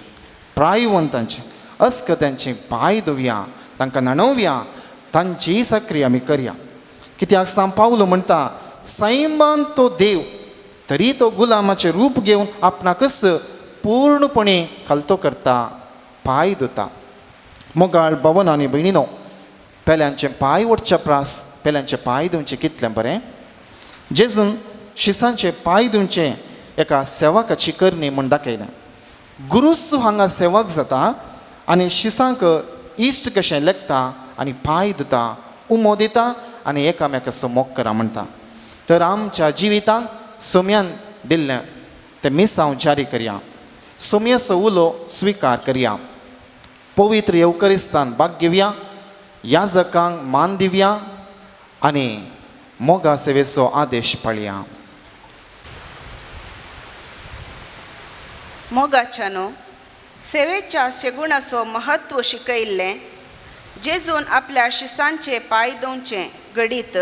प्रायवंतांचे, अस्कत्यांचे पांय धुवया, तांकां न्हाणोवया, तांचीय साकरी आमी करया. कित्याक सांव पावलो म्हणटा सैमान तो देव तरी तो गुलामाचें रूप घेवन आपणाकच पूर्णपणे खालतो करता, पांय धुता. मोगाळ भवन आनी भयणीनो, पेल्यांचे पांय ओडच्या प्रास पेल्यांचे पांय धुवचे कितलें बरें. जेजून शिसांचे पांय धुवचे एका सेवकाची करणी म्हूण दाखयलें. गुरूच हांगा सेवक जाता आनी शिसांक इश्ट कशें लेखता आनी पांय धुता, उमो दिता आनी एकामेकाचो मोग करा म्हणटा. तर आमच्या जिवितांत सोम्यान दिल्लें तें मिसांव जारी करया, सोम्याचो उलो स्विकार करया, पवित्र येवकरिस्तान भाग घेवया, याजकांक मान दिवया आनी मोगा सेवेचो आदेश पाळया. मोगाच्यानो सेवेच्या शेगुणाचो महत्व शिकयल्लें जेजून आपल्या शिसांचे पांय धुवचें घडीत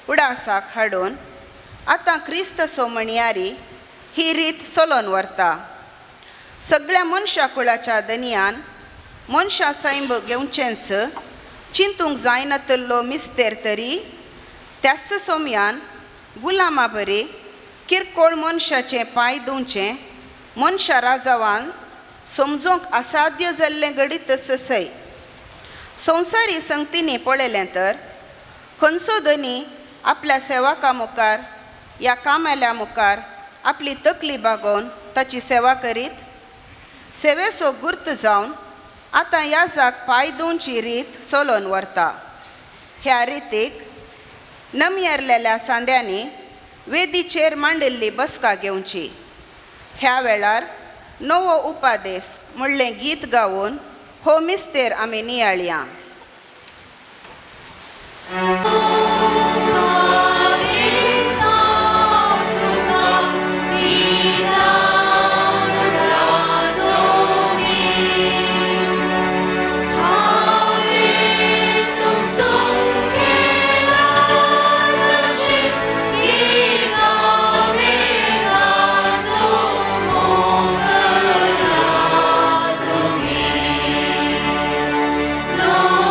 उडासाक हाडून आतां क्रिस्तसो म्हणयारी ही रीत चलोवन व्हरता. सगळ्या मनशा कुळाच्या दनयान मनशा सैंब घेवचेंच चिंतूंक जायनातल्लो मिस्तेर तरी त्याच सोम्यान गुलामा बरी किरकोळ मनशाचें पांय धुवचें मनशा राजावान समजूंक असाध्य जाल्लें घडीत सय. संवसारी संगतींनी पळयलें तर खंयचो धनी आपल्या सेवका मुखार ह्या कामेल्या मुखार आपली तकली बागोवन ताची सेवा करीत सेवेचो गुर्त जावन आतां याजाक पांय धुवची रीत चलोवन व्हरता. ह्या रितीक नमयेरलेल्या सांद्यांनी वेदीचेर मांडिल्ली बसका घेवची. ह्या वेळार नवो उपादेस म्हणलें गीत गावन हो मिस्तेर आमी नियाळया. No.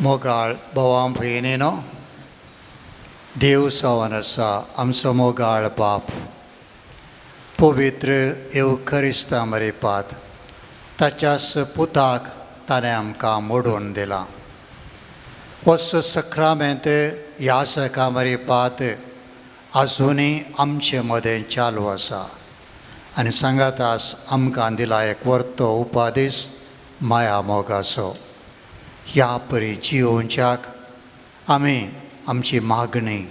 मोगाळ भावां भयणीनो, देव जावन आसा आमचो मोगाळ बाप, पवित्र येवखरिस्ता मरिपात ताच्याच पुताक ताणें आमकां मोडून दिलां. वस्त सक्रामेंत ह्या सका मरिपात आजुनूय आमचे मदें चालू आसा आनी सांगातास आमकां दिला एक वर्तो उपादेस माया मोगाचो. ह्या परी जियोवच्याक आमी आमची मागणी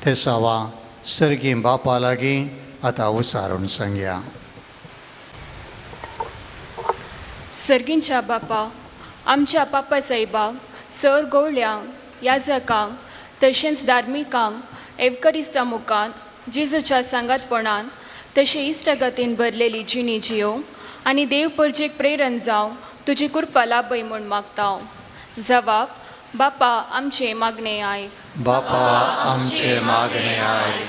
ते सावा सर्गी बापा लागीं आतां उचारून सांगया. सर्गींच्या बापा, आमच्या पापा साहेबाक, सर गवळ्यांक, याजकांक तशेंच धार्मिकांक एवकरिस्ता मुखान जेजूच्या सांगातपणान तशें इश्टागतीन भरलेली जिणी जियोवंक आनी देव परजेक प्रेरण जावं तुजी कृपा लाभय म्हूण मागता. जवाब बापा आमचे मागणे आयक. बापा आमचे मागणे आयक.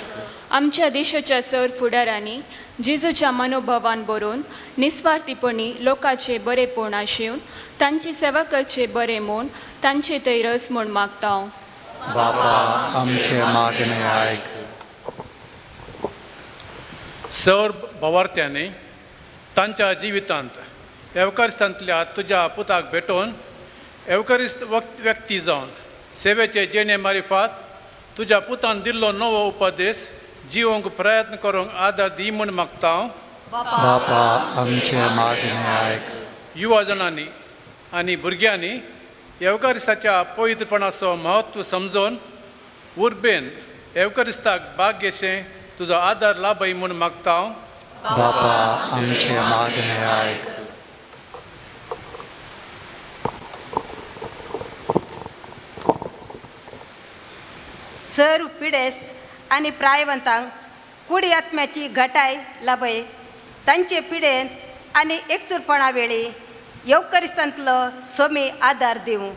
आमच्या देशाच्या सर फुडारांनी जेजूच्या मनोभावान बरोवन निस्वार्थीपणी लोकांचे बरेपण आशेवन तांची सेवा करचे बरें म्हूण तांचे तैरस म्हूण मागता. बापा आमचे मागणे आयक. सर भावार्थ्यांनी तांच्या जिवितांत एवकारिस्तांतल्या तुज्या पुताक भेटोवन एवकारिस्त व्यक्ती जावन सेवेचे जेणे मारिफात तुज्या पुतान दिल्लो नवो उपदेश जिवोंक प्रयत्न करूंक आदार दी म्हूण मागता. बापा आमचे मागणे आयक. युवा जणांनी आनी भुरग्यांनी एवकारिस्ताच्या पवित्रपणाचो म्हत्व समजून उर्बेन एवकारिस्ताक भाग घेशें तुजो आदार लाभय म्हूण मागता. बापा आमचे मागणे आयक. सर पिडेस्त आनी प्रायवंतांक कुडी आत्म्याची घटाय लाभय तांचे पिडेंत आनी एकसुरपणा वेळी येवकरिस्तांतलो सोमी आदार दिवं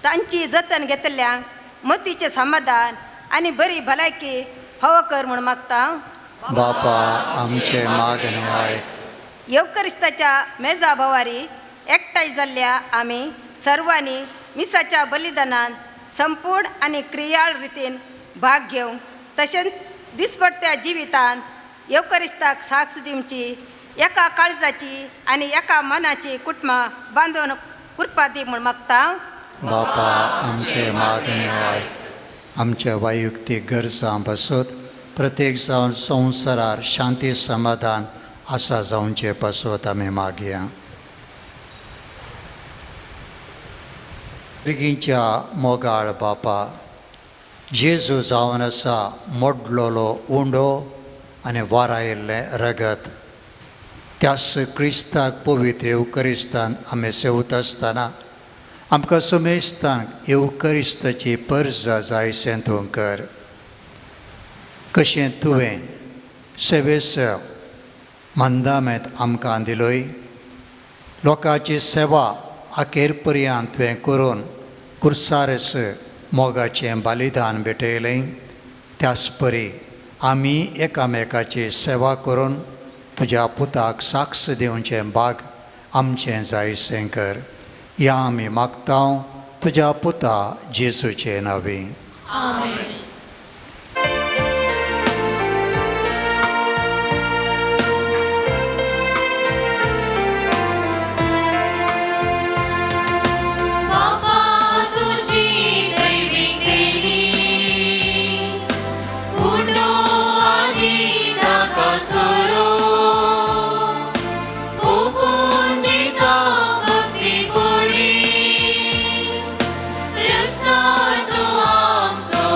तांची जतन घेतल्ल्यांक मतीचें समाधान आनी बरी भलायकी फावो कर म्हूण मागता. बापा आमचे मागणे आयक. येवकरिस्ताच्या मेजा भवारी एकठांय जाल्ल्या आमी सर्वांनी मिसाच्या बलिदानान संपूर्ण आनी क्रियाळ रितीन भाग घेवंक तशेंच दिसपडत्या जिवितांत येवकरिस्ताक साक्ष दिवची एका काळजाची आनी एका मनाची कुटुंबां बांदून कृपा दी म्हूण मागता. बापा आमचे मागणे आयक. आमच्या वैयक्तीक गरजां पासत प्रत्येक जावन संवसारार शांती समाधान आसा जावचे पासत आमी मागया. भुरगींच्या मोगाळ बापा, जेजू जावन आसा मोडलोलो उंडो आनी वारायल्लें रगत त्यास क्रिस्ताक पवित्र येवकरिस्तान आमी सेवत आसतना आमकां सुमेस्तांक येवकरिस्ताची परजा जायसें तूं कर. कशें तुवें सेवेस मंदामेत आमकां दिलोय लोकांची सेवा अखेर पर्यंत तुवें करून कुर्सारस मोगाचें बलिदान भेटयलें त्याच परी आमी एकामेकाची सेवा करून तुज्या पुताक साक्ष दिवचें भाग आमचें जायसें कर. ह्या आमी मागता तुज्या पुता जेजूचे नांवी. आमेन. Krishna tu amso.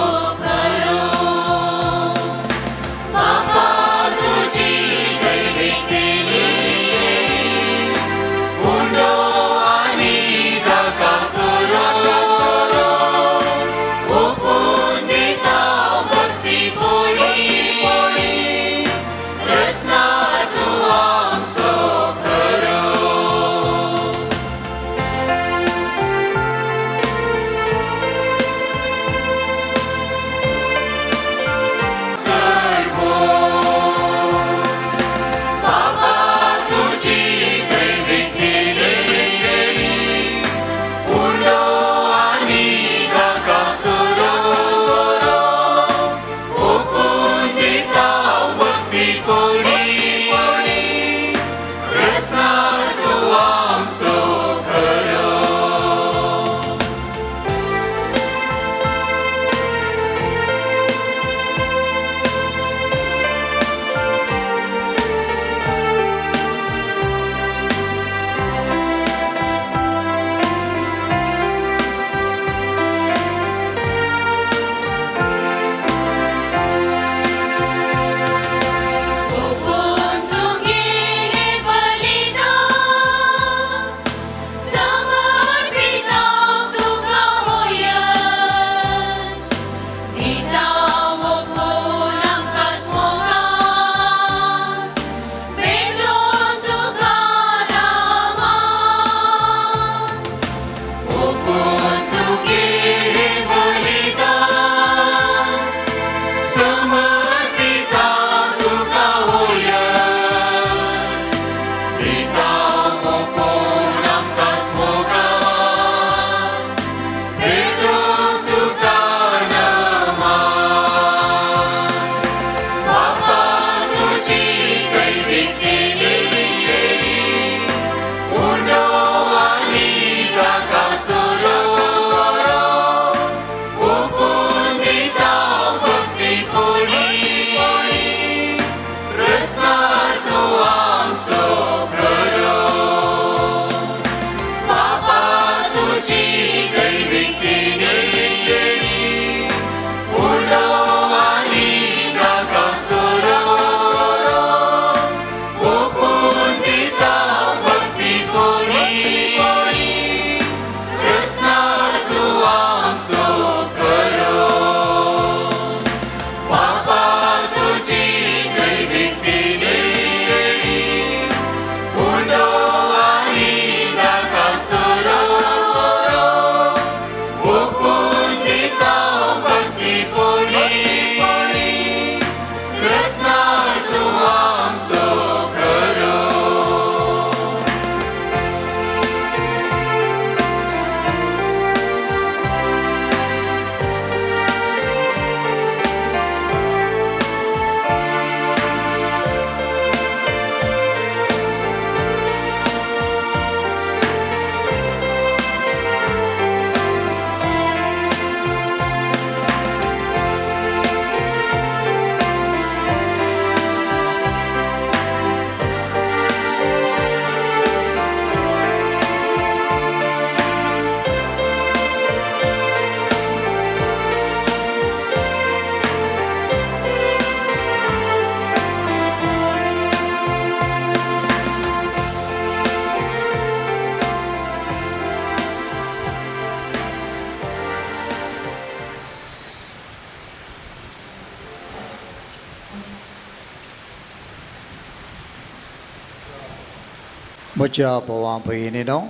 म्हज्या भावा भयणीनो,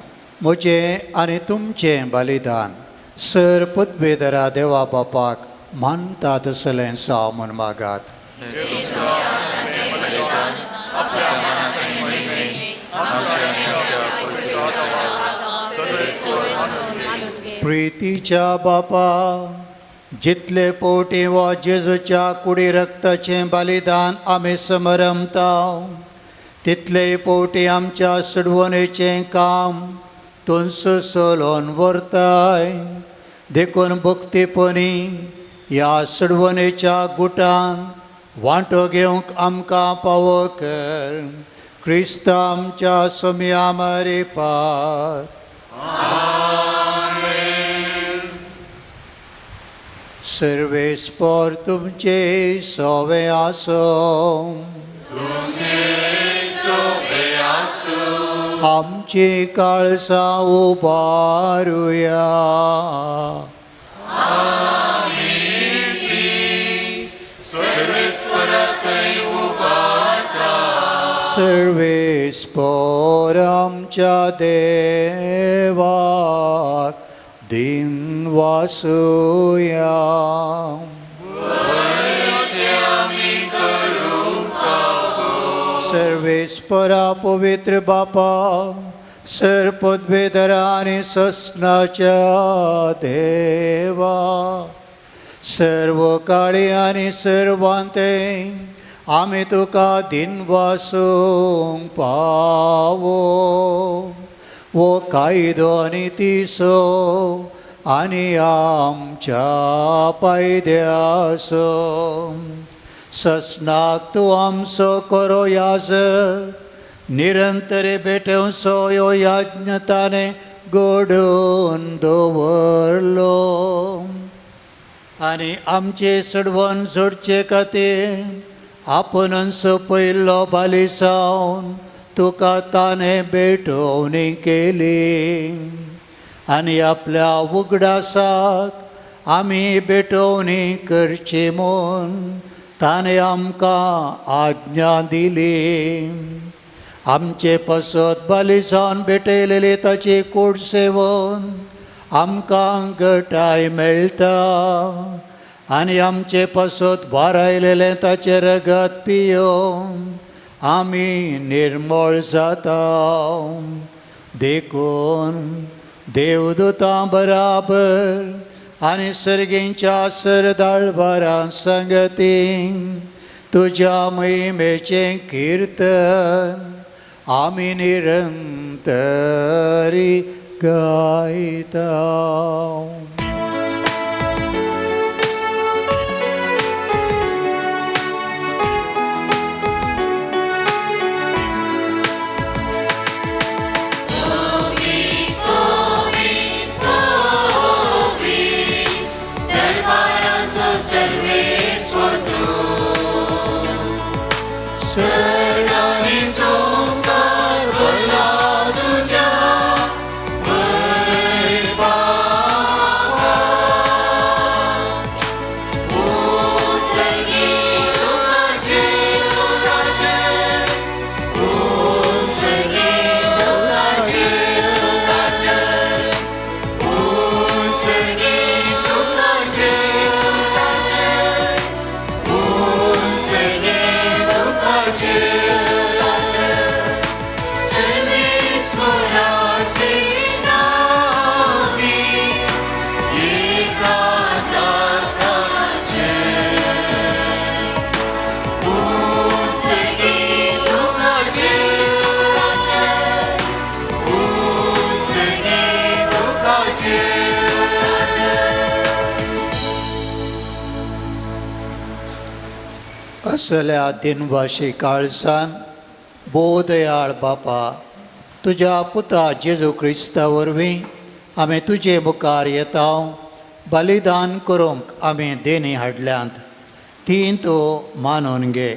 म्हजें आनी तुमचें बलिदान सर पदवेधरा देवा बापाक मानता तसलें जावं म्हूण मागात. प्रितीच्या बापा, जितले पोटी वा जेजूच्या कुडी रक्ताचें बलिदान आमी समरमता तितले पोटी आमच्या सुडवणेचें काम तुंस सोलोन व्हरताय. देखून भक्तीपणी ह्या सुडवणेच्या गुटांक वांटो घेवंक आमकां पावो कर. क्रिस्त आमच्या सोम्या मारिपात. सर्वेस्पर तुमचे सोवे आसो. आमची काळसां उबारुया. सर्वेस्पर आमच्या देवाक दिन वासुया. सर्वेस्परा पवित्र बापा, सर पदवेधरा आनी ससनाच्या देवा, सर्व काळी आनी सर्वांते आमी तुका दिन वासूंक पावो. वो कायदो आनी तिसो आनी आमच्या पायद्यासो ससनाक तूं आमचो करो याज निरंतर भेटवचो ह्यो याज्ञताने घडोवन दवरलो आनी आमचे सडवण जोडचे खातीर आपुणूच पयलो बाली जावन तुका ताणें भेटवणी केली आनी आपल्या उगडासाक आमी भेटवणी करची म्हूण ताणें आमकां आज्ञा दिली. आमचे पसत बली जावन भेटयलेली ताची कूड सेवन आमकां गटाय मेळटा आनी आमचे पसत भारायलेलें ताचें रगत पियोवन आमी निर्मळ जाता. देखून देवदूतां बराबर आनी सर्गींच्या सरदाळबारां संगती तुज्या महिमेचें किर्तन आमी निरंतरी गायता. असल्या दिनवाशी काळसान बोदयाळ बापा, तुज्या पुता जेजू क्रिस्ता वरवीं आमी तुजे मुखार येता. बलिदान करूंक आमी देणी हाडल्यांत ती तूं मानून घे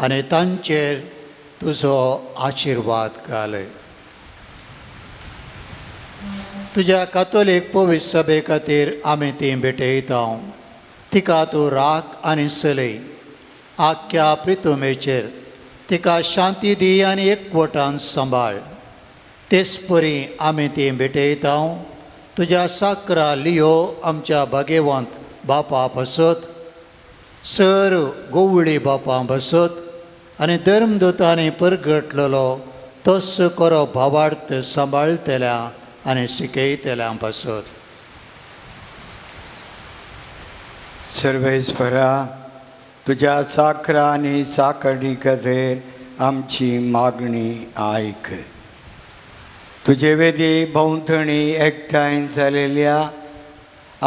आनी तांचेर तुजो आशिर्वाद घाल. तुज्या कातोलीक पवित्र सभे खातीर आमी ती भेटयता. तिका तूं राख आनी चलय. आख्या प्रितुमेचेर तिका शांती दी आनी एकवटान सांबाळ. तेच परी आमी ती भेटयता तुज्या साकरा लियो आमच्या भागेवंत बापा पासत, सर गोवळी बापा पासत आनी धर्मदूतांनी परगटलेलो तोच करो भावार्थ सांबाळटल्या आनी शिकयतल्या पासत. सर्वेस्परा तुज्या साकरा आनी साकरणी खातीर आमची मागणी आयक. तुजे वेदी भोंवतणी एकठांय जालेल्या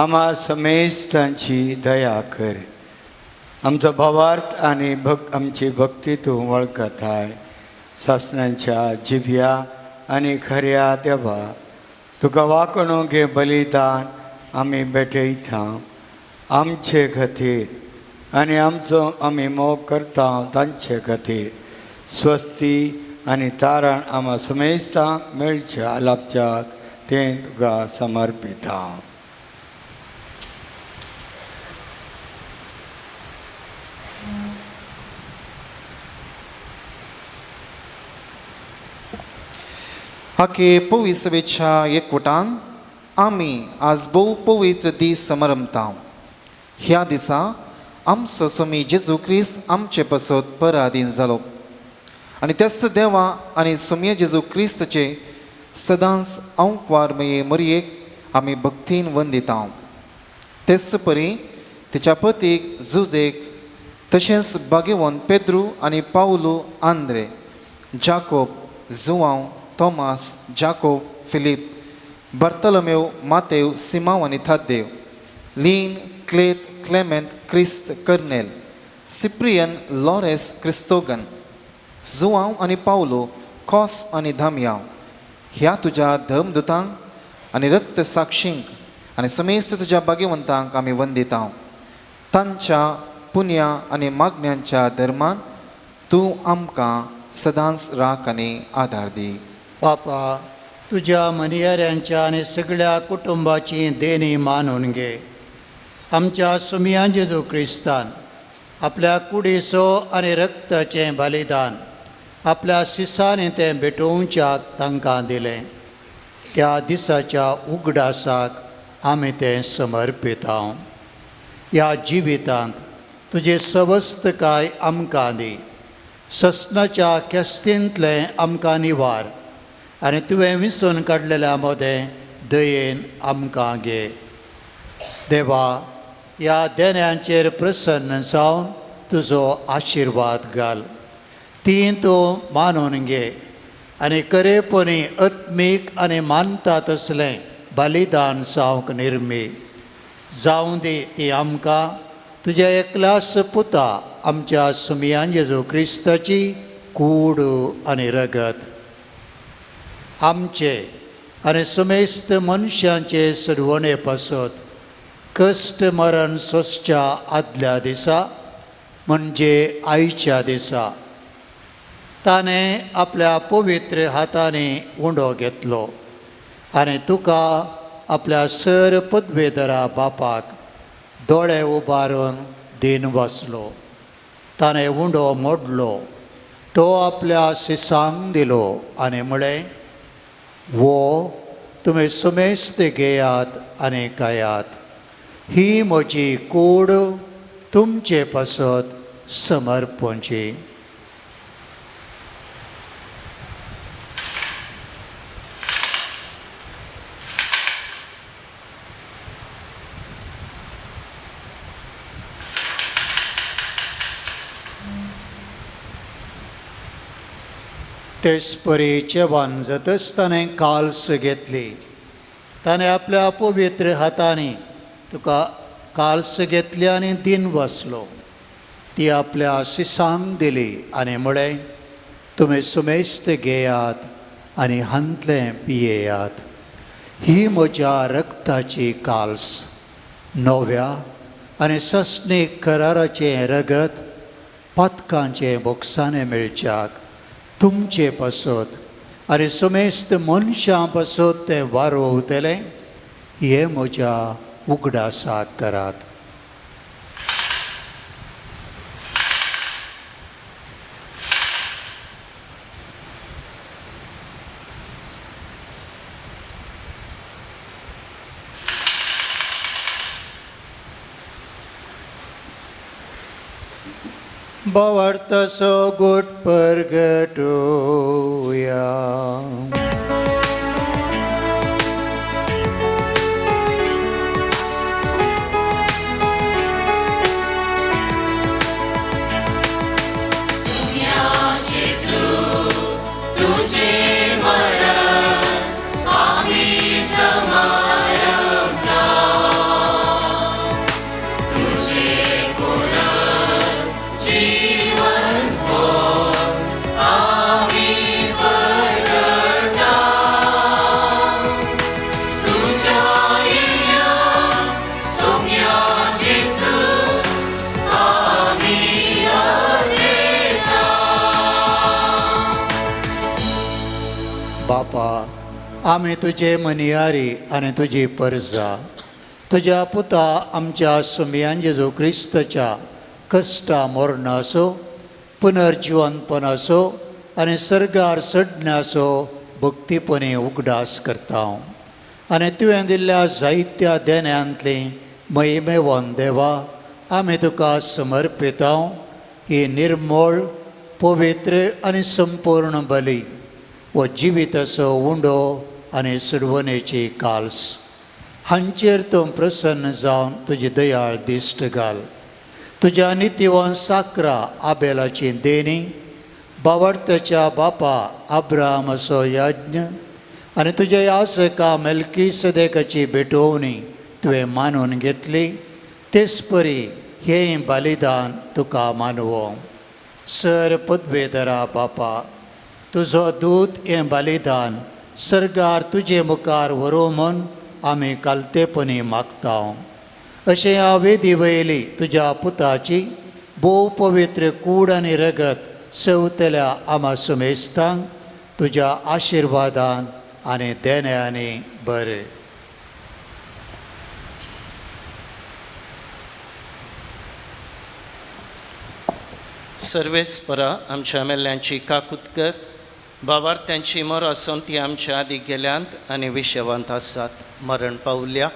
आमा समेस्तांची दया कर. आमचो भावार्थ आनी आमची भक्ती तूं वळखताय. सासणाच्या जिव्या आनी खऱ्या देवा तुका वागणूक हें बलिदान आमी भेटयता आमचे खातीर आनी आमचो आमी मोग करता तांचे खातीर. स्वस्ती आनी तारण आमा समेस्तांक मेळच्या लाभच्याक तें तुका समर्पिता. हाके पविसवेच्या एकवटान आमी आज भोव पवित्र दीस समारंभता. ह्या दिसा आमचो स्वामी जेजू क्रिस्त आमचे पासत पराधीन जालो आनी त्याच देवा आनी स्वामी जेजू क्रिस्ताचे सदांच अंकवारमये मरयेक आमी भक्तीन वंदिता. तेच परी तिच्या पतीक जुजेक तशेंच बागेवन पेद्रू आनी पावलू, आंद्रे, जाकोब, जुवांव, थॉमास, जाकोब, फिलीप, बर्तलोमेव, मातेव, सिमांव आनी थाद्देव, लीन, क्लेत, क्लेमेंत, क्रिस्त, कर्नेल, सिप्रियन, लॉरेस, क्रिस्तोगन, जुवांव आनी पावलो, कॉस आनी धामयांव ह्या तुज्या धर्मदूतांक आनी रक्त साक्षींक आनी समेस्त तुज्या भाग्यवंतांक आमी वंदिता. तांच्या पुण्या आनी मागण्यांच्या धर्मान तूं आमकां सदांच राख आनी आदार दी. बापा तुज्या मनियाऱ्यांच्या आनी सगळ्या कुटुंबाची देणी मानून घे. आमच्या सुमया जेजू क्रिस्तान आपल्या कुडीचो आनी रक्ताचें बलिदान आपल्या सिसांनी तें भेटोवच्याक तांकां दिलें. त्या दिसाच्या उगडासाक आमी तें समर्पिता. ह्या जिवितांत तुजी सवस्तकाय आमकां दी. ससनाच्या केस्तींतलें आमकां निवार आनी तुवें विसून काडलेल्या मदें दयेन आमकां घे. देवा ह्या देण्यांचेर प्रसन्न जावन तुजो आशिर्वाद घाल. ती तूं मानून घे आनी करेपणी आत्मीक आनी मानता तसलें बलिदान जावंक निर्मी जावं दी. ती आमकां तुज्या एकल्याच पुता आमच्या सुमयान जेजू क्रिस्ताची कूड आनी रगत आमचे आनी सुमेस्त मनशांचे सडवणे पासत कश्ट मरण सोंसच्या आदल्या दिसा म्हणजे आयच्या दिसा ताणें आपल्या पवित्र हातांनी उंडो घेतलो आनी तुका आपल्या सर पदवेधरा बापाक दोळे उबारून दिन वाचलो. ताणें उंडो मोडलो, तो आपल्या सिसांक दिलो आनी म्हळें, वो तुमी सुमेस्त घेयात आनी खायात, ही म्हजी कूड तुमचे पासत समर्पणची. तेच परी जेवण जातच ताणें काल्स घेतली. ताणें आपल्या पवित्र हातांनी तुका काल्स घेतली आनी दिन वाचलो. ती आपल्या सिसांक दिली आनी म्हळें, तुमी सुमेस्त घेयात आनी हांतलें पियेयात, ही म्हज्या रक्ताची काल्स, नव्या आनी ससणीक कराराचें रगत पातकांचें बोगसाणें मेळच्याक तुमचे पासत आनी सुमेस्त मनशां पासत तें वारोवतलें. हें म्हज्या उगडासाक करात. भावार्थाचो गोट परगटोया. बापा, आमी तुजे मनियारी आनी तुजी परजा तुज्या पुता आमच्या सुमयान जेजू क्रिस्ताच्या कश्टा मरणाचो पुनर्जिवनपणाचो आनी सर्गार चडण्याचो भक्तीपणी उगडास करता आनी तुवें दिल्ल्या जायत्या देण्यांतली महिमेवन देवा आमी तुका समर्पिता. ही निर्मळ पवित्र आनी संपूर्ण बली वो जिविताचो उंडो आनी सुडवणेची काल्स हांचेर तूं प्रसन्न जावन तुजी दयाळ दिश्ट घाल. तुज्या नितीवन साकरा आबेलाची देणी बावडत्याच्या बापा अब्राहमाचो यज्ञ आनी तुज्या यासका मेलकी सदेकाची भेटवणी तुवें मानून घेतली तेच परी हें बलिदान तुका मानवो. सर पदवेधरा बापा, तुजो दूत हें बलिदान सर्गार तुजे मुखार व्हरूं म्हूण आमी कालतेपणी मागता. अशें ह्या वेदी वयली तुज्या पुताची भोव पवित्र कूड आनी रगत सेवतल्या आमा सुमेस्तांक तुज्या आशिर्वादान आनी देण्यांनी बरें. सर्वेस्परा आमच्या मेल्ल्यांची काकूत कर. बाबार्थ्यांची मर आसून ती आमच्या आदी गेल्यांत आनी विशेवांत आसात. मरण पावल्या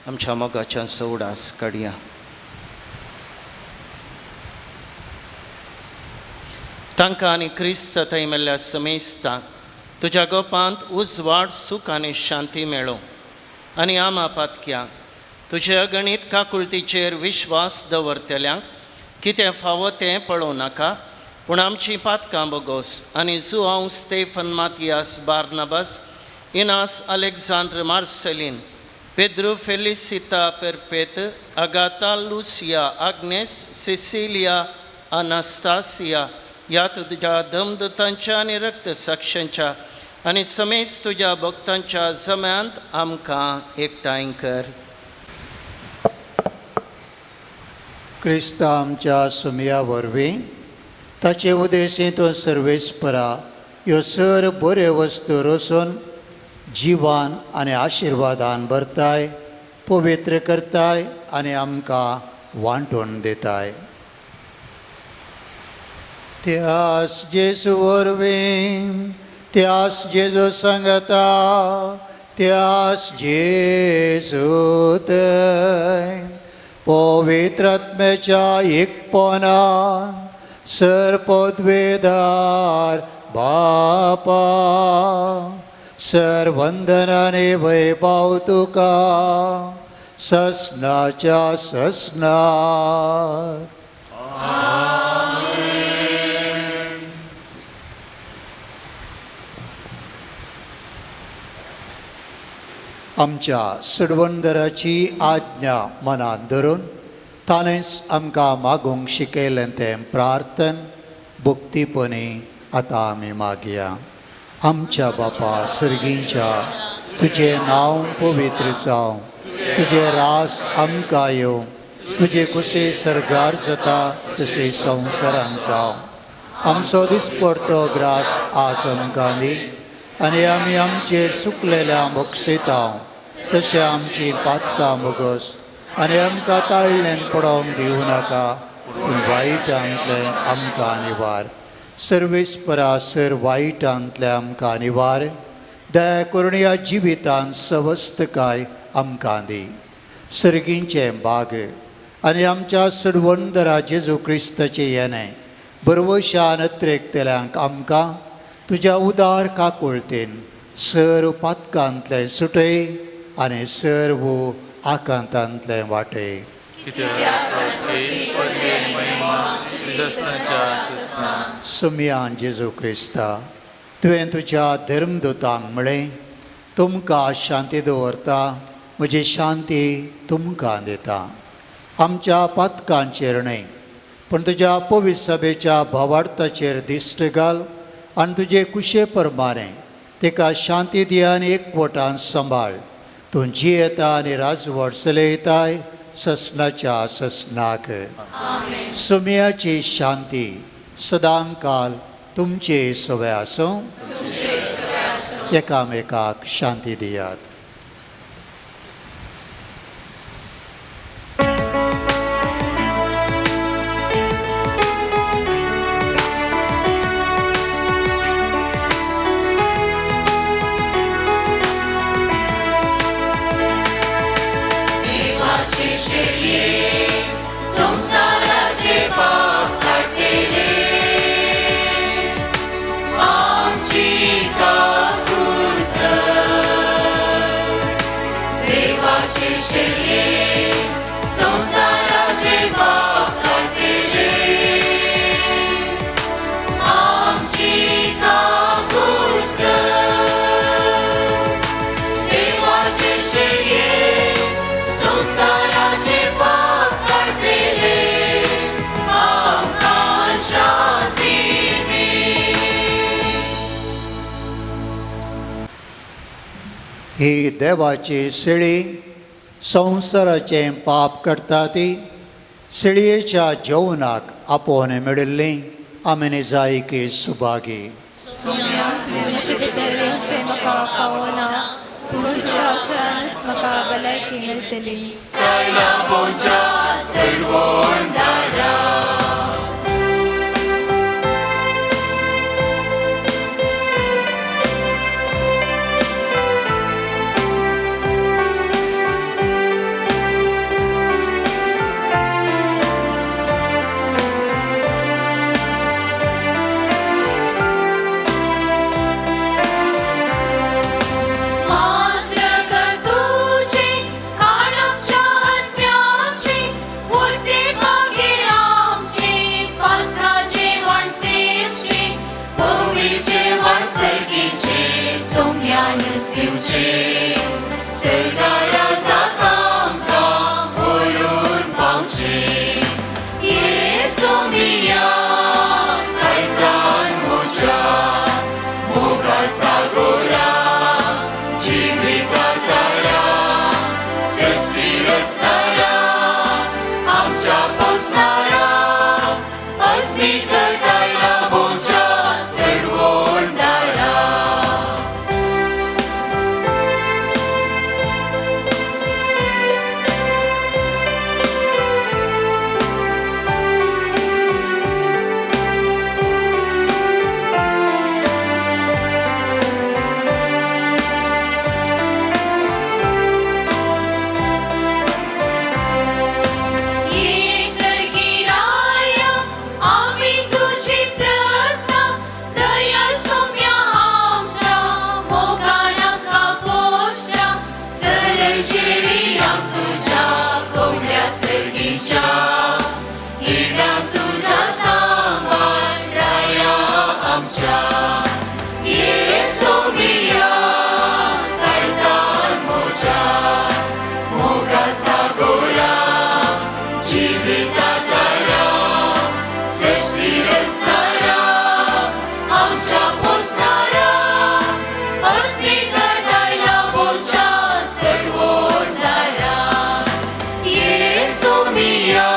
आमच्या मोगाच्या उडास काडया. तांकां आनी क्रिस्त थंय मेल्ल्या समेस्तांक तुज्या गोपांत उजवाड सूख आनी शांती मेळो आनी आमा पातक्यांक तुज्या अगणीत काकुळतीचेर विश्वास दवरतल्यांक कितें फावो तें पळोवं नाका, पूण आमची पातकां बोगोस आनी Joao Stephen Matias Barnabas Inas Alexandre Marcelin Pedro Felicita Perpet Agatha Lucia Agnes Cecilia Anastasia ह्या तुज्या दमदतांच्या आनी रक्तसाक्षांच्या आनी समेज तुज्या भक्तांच्या जम्यांत आमकां एकठांय कर. क्रिस्ता आमच्या सुमया वरवीं ताचे उदेशी तो सर्वेस्परा ह्यो सर बऱ्यो वस्तू रोसून जिवान आनी आशिर्वादान भरताय, पवित्र करताय आनी आमकां वांटून दिताय. त्यास जेजू वरवीं, त्यास जेजू सांगता, त्यास जेजू थंय पवित्र आत्म्याच्या एकपणान सर पदवेदार बापा सर वंदनाने वैभव तुका ससनाच्या ससनात. आमच्या सडवंदराची आज्ञा मनात धरून ताणेंच आमकां मागूंक शिकयलें तें प्रार्थन भक्तीपणी आतां आमी मागया. आमच्या बापा सर्गींच्या, तुजें नांव पवित्र जावं, तुजें रास आमकां येवं, तुजे कुशी सर्गार जाता तशें संवसारांत जावं. आमचो दिसपडतो ग्रास आज आमकां दी आनी आमी आमचेर सुकलेल्या मोक्षेता तशें आमची पातकां मोगस आनी आमकां ताळ्ळेन पडोवंक दिवं नाका, पूण वायटांतलें आमकां निवार. सर्वेस्परा सर वायटांतलें आमकां निवार. दया करून ह्या जिवितांत सवस्तकाय आमकां दी. सर्गींचें बाग आनी आमच्या सडवंदरा जेजू क्रिस्ताचें येणें बरवशान अत्रेकतल्यांक आमकां तुज्या उदार काकुळतेन सर्व पातकांतलें सुटय आनी सर्व आकांतांतलें वाटय. सुमयान जेजू क्रिस्ता, तुवें तुज्या धर्मदूतांक म्हळें, तुमकां शांती दवरता, म्हजी शांती तुमकां दिता. आमच्या पातकांचेर न्हय पूण तुज्या पवित्र सभेच्या भावार्थाचेर दिश्ट घाल आनी तुजे कुशे प्रमाणें तिका शांती दी आनी एकवटान सांबाळ. तूं जियेता आनी राजवट चलयताय ससनाच्या ससनाक. सुमयाची शांती सदांकाल तुमचे सवे आसूं. एकामेकाक शांती दियात. संसाराचे पाप काडटले आमची काकूत कर. देवाचे शेळये संसाराचे पाप काडटले आमची काकूत कर. देवाचे शेळये संसाराचे पाप काडटले आमकां शांती दी. ही देवाची शेळी संवसाराचें पाप करता ती शेळयेच्या जेवणाक आपोवन मेळिल्ली आमी निजायकी सुभागी. सोम्या, तुवें म्हजे भितर येवचें म्हाका पावना, पूण तुज्या उतरानच म्हाका भलायकी मेळटली. कायला बोंच्या सडवणदारा. तुझे काळाच्या आत्म्याचे उरते भागे आमचे पास्काचे वाणसेवचे पविचे वाणसर्गीचे सोम्यानच दिवचे सर्गारा जाकामकां व्हरून पावचे. ये सोमिया काळजान म्हज्या मोगा सागोरा जिवितातारा सृष्टी रचणारा आमच्या पोसणारा आत्मिकतायला बोच्या चडवणदारा. ये सर्गिराया आमी तुजी प्रसा दयाळ सोम्या आमच्या मोगान आमकां पोसच्या सरळ शेळयांक तुज्या कोंबड्या सर्गीच्या हिरड्यांक तुज्या सांबाळ राया आमच्या. ये सोमिया काळजान म्हज्या मोगा सागोरा जिवितातारा सृष्टी रचणारा आमच्या पोसणारा आत्मिकतायला बोच्या चडवणदारा. ये सोमिया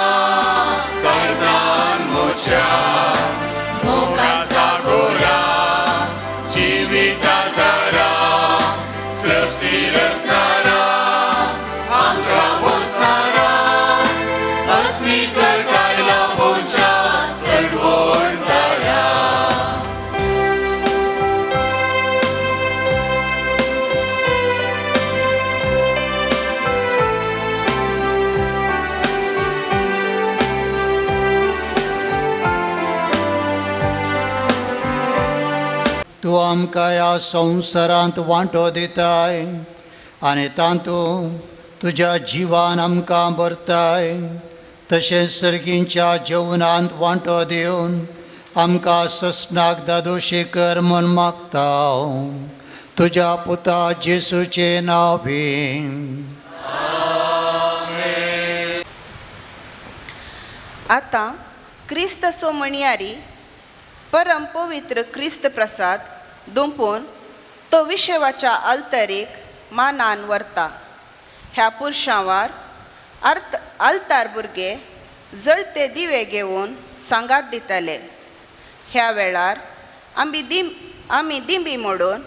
आमकां ह्या संवसारांत वांटो दिताय आनी तातूंत तुज्या जिवान आमकां भरताय, तशेंच सर्गींच्या जेवणांत वांटो दिवन आमकां ससनाक दादोशी कर म्हूण मागता, तुज्या पुता जेसूचें नांव बीन. आतां क्रिस्तसो म्हणयारी परम पवित्र क्रिस्त प्रसाद दोंपून तो विशेवाच्या आल्तरीक मानान व्हरता. ह्या पुरशांवार अर्थ आल्तार भुरगे जळते दिवे घेवन सांगात दिताले. ह्या वेळार आमी दिंबी मोडून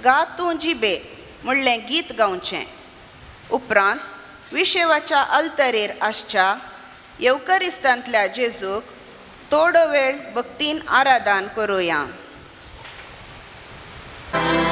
गा तूं जिबे म्हणलें गीत गावचें. उपरांत विशेवाच्या आल्तरेर आसच्या येवकरिस्तांतल्या जेजूक थोडो वेळ भक्तीन आराधन करुया. Amor.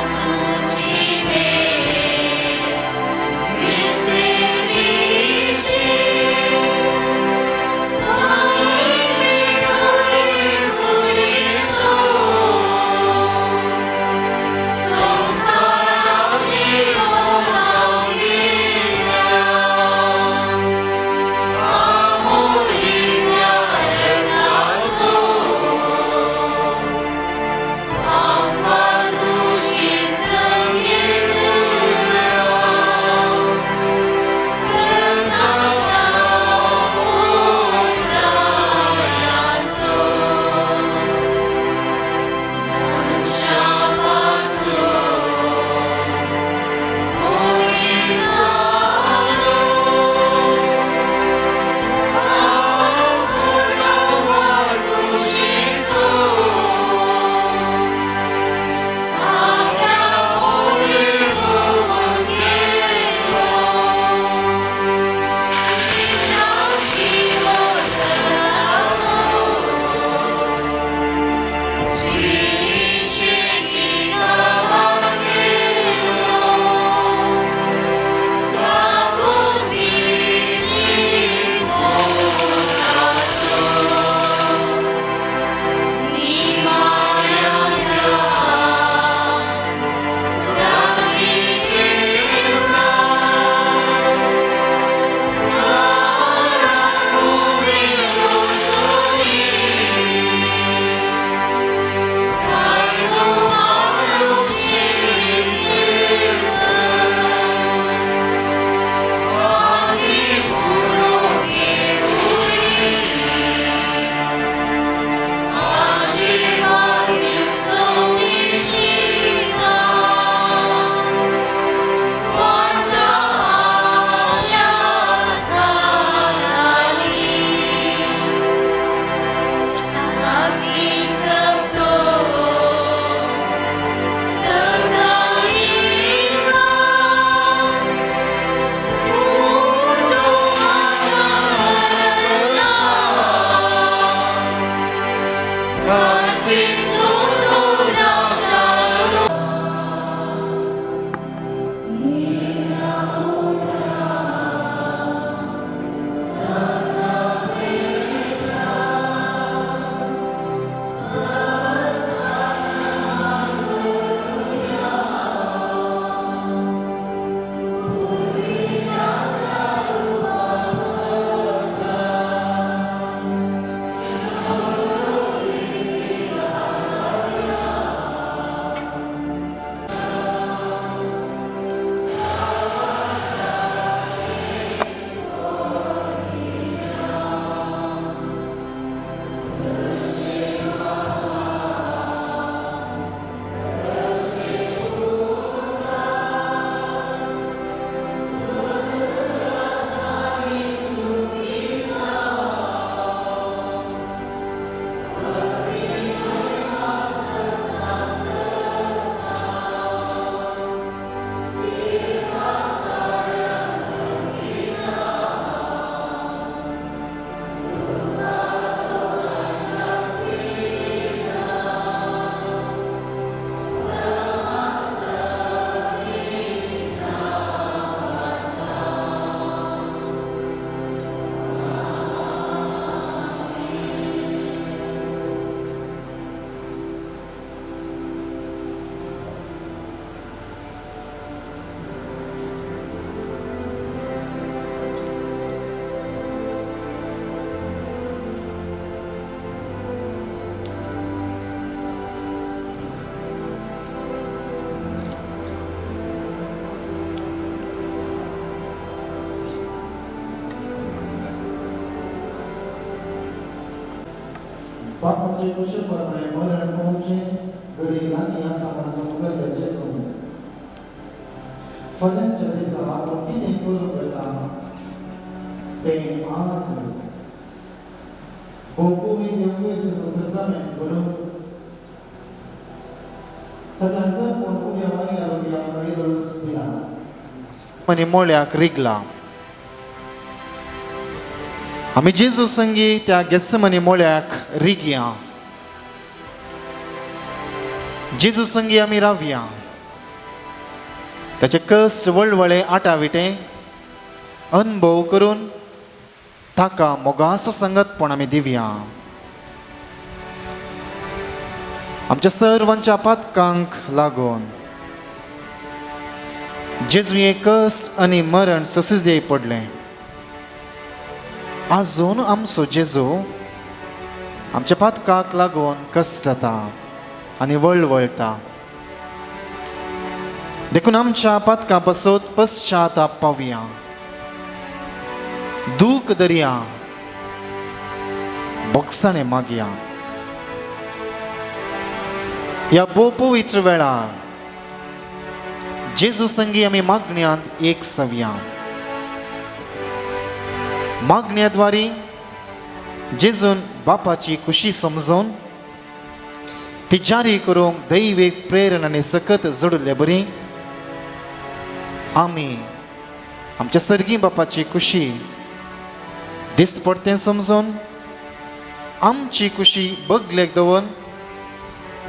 बापाचे कुशे प्रमाणे मरण पावचें घडी लागीं आसा म्हूण समजल्ले जेजून फाल्यांच्या दिसा आपूण कितें करूंक येता तें आज भोवपोवी देवकेसाचो सक्रामेंत करून ताका जपून उब्या वायल्या रुपया कैरोस दिला आनी मोळ्याक रिगला. आमी जेजू संगी त्या गेत्समनी मोळ्याक रिगया. जेजू संगी आमी रावया. ताचे कश्ट वळवळे आटाविटे अनुभव करून ताका मोगाचो संगतपण आमी दिवया. आमच्या सर्वांच्या पातकांक लागून जेजू हें कश्ट आनी मरण सोंसूंक पडलें. आजून आमचो जेजू आमच्या पातकाक लागून कश्ट जाता आनी वळवळटा. देखून आमच्या पातकां पासत पश्चाताप पावया, दूख दरया, बोगसाणें मागया. ह्या भोव पवित्र वेळार जेजू संगी आमी मागण्यांत एक जावया. मागण्याद्वारे जेजून बापाची खुशी समजून ती जारी करूंक दैवीक प्रेरणा आनी सकत जोडिल्ले बरी आमी आमच्या सर्गी बापाची खुशी दिसपडतें समजून आमची खुशी बगलेक दवरून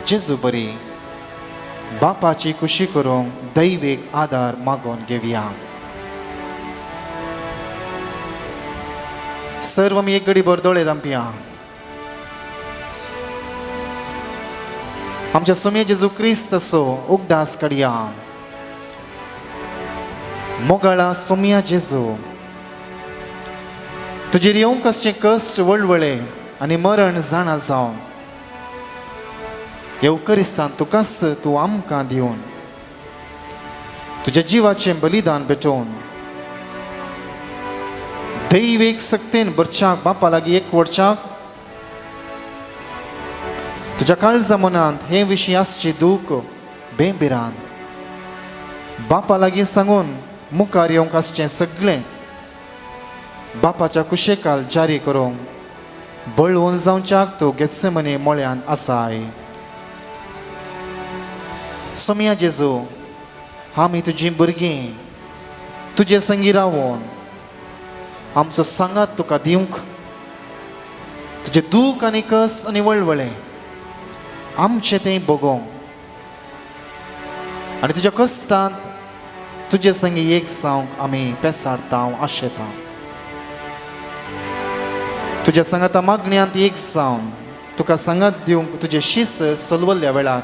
जेजू बरी बापाची खुशी करूंक दैवीक आदार मागोवन घेवया. सर्व आमी एक घडी भर दोळे धांपया. आमच्या सोमये जेजू क्रिस्ताचो उगडास काडया. मोगाळा सोमया जेजू, तुजेर येवंक आसचें कश्ट वळवळे आनी मरण जाणा जावन येवकरिस्तान तुकाच तूं आमकां दिवन तुज्या जिवाचें बलिदान भेटोवन दैवीक सक्तेन भरच्याक बापा लागीं एकवटच्याक तुज्या काळजा मनांत हे विशीं आसची दूख बेंबिरान बापा लागीं सांगून मुखार येवंक आसचें सगळें बापाच्या कुशेकाल जारी करूंक बळवून जावच्याक तूं गेत्सेमनी मोळ्यान आसाय. सोमया जेजू, आमी तुजीं भुरगीं तुजे संगी रावोन आमचो सांगात तुका दिवंक तुजें दूख आनी कस आनी वळवळे आमचें तें भोगोवंक आनी तुज्या कश्टांत तुजे संगी एक जावंक आमी पेसारता आशेता. तुज्या सांगाता मागण्यांत एक जावन तुका सांगात दिवंक तुजें शीस सलवल्ल्या वेळार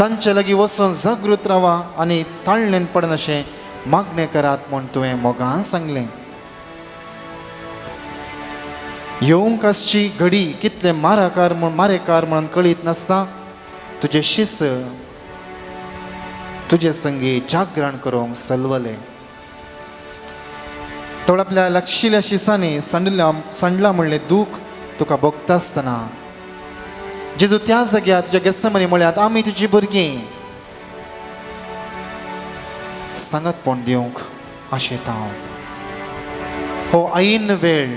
तांचे लागीं वचून जागृत रावा आनी ताळणेन पडनाशें मागणें करात म्हूण तुवें मोगान सांगलें. येवंक आसची घडी कितले माराकार म्हूण मारेकार म्हणून कळीत नासता तुजें शीस तुजे संगी जागरण करूंक सलवलें. थोड आपल्या लागशिल्ल्या शिसांनी सांडल्या सांडलां म्हणलें दूख तुका भोगता आसतना जेजू त्या जाग्यार तुज्या गेत्सेमनी म्हळ्यात आमी तुजी भुरगीं सांगातपण दिवंक आशेता. हो ऐन वेळ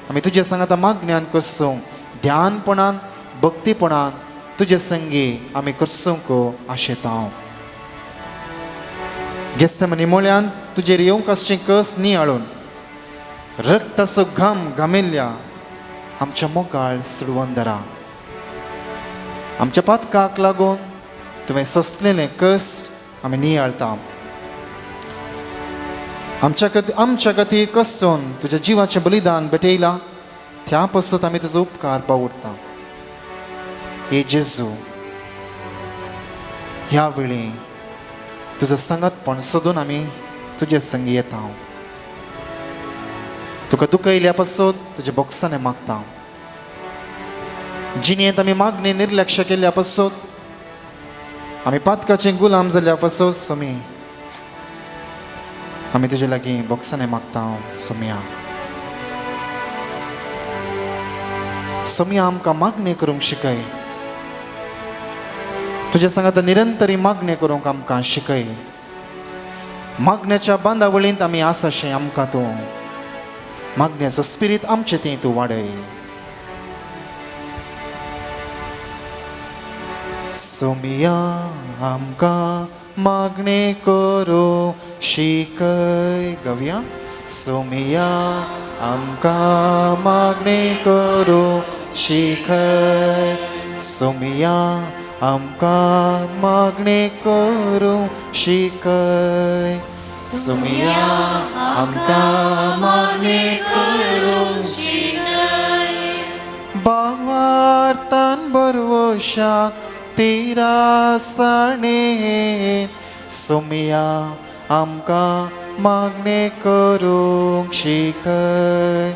आमी तुजे सांगाता मागण्यान करसूंक ध्यानपणान भक्तीपणान तुजे संगी आमी करसूंक आशेता. गेत्सेमनी म्हळ्यान तुजेर येवंक आसचें कस नियाळून रक्ताचो घाम घामेल्ल्या आमच्या मोगाळ सुडवंदरा आमच्या पातकाक लागून तुवें सोंसलेलें कश्ट आमी नियाळता. आमच्या खातीर कसून तुज्या जिवाचें बलिदान भेटयलां त्या पासत आमी तुजो उपकार पावुरता. हे जेजू, ह्या वेळी तुजो सांगातपण सोदून आमी तुजे संगी येता. तुका दुखयल्या पासत तुज्या बोगसाणें मागता. जिणेंत आमी मागणें निर्लक्ष केल्ल्या पासत आमी पातकाचे गुलाम जाल्ल्या पासत सोमी आमी तुजे लागीं बोगसाणें मागता. सोमया सोमया आमकां मागणें करूंक शिकय. तुज्या सांगाता निरंतरी मागणें करूंक आमकां शिकय. मागण्याच्या बांदावळींत आमी आसाशें आमकां तूं मागण्याचो स्पिरीत आमचें तें तूं वाडय. सोमया आमकां मागणें करूं शिकय. गवया. सोमया आमकां मागणें करूं शिकय. सोमया आमकां मागणें करूं शिकय. सोमया आमकां मागणें करूं शिकय. बावार्तान बरवशान तिरासणे सोमया आमकां मागणें करूंक शिकय.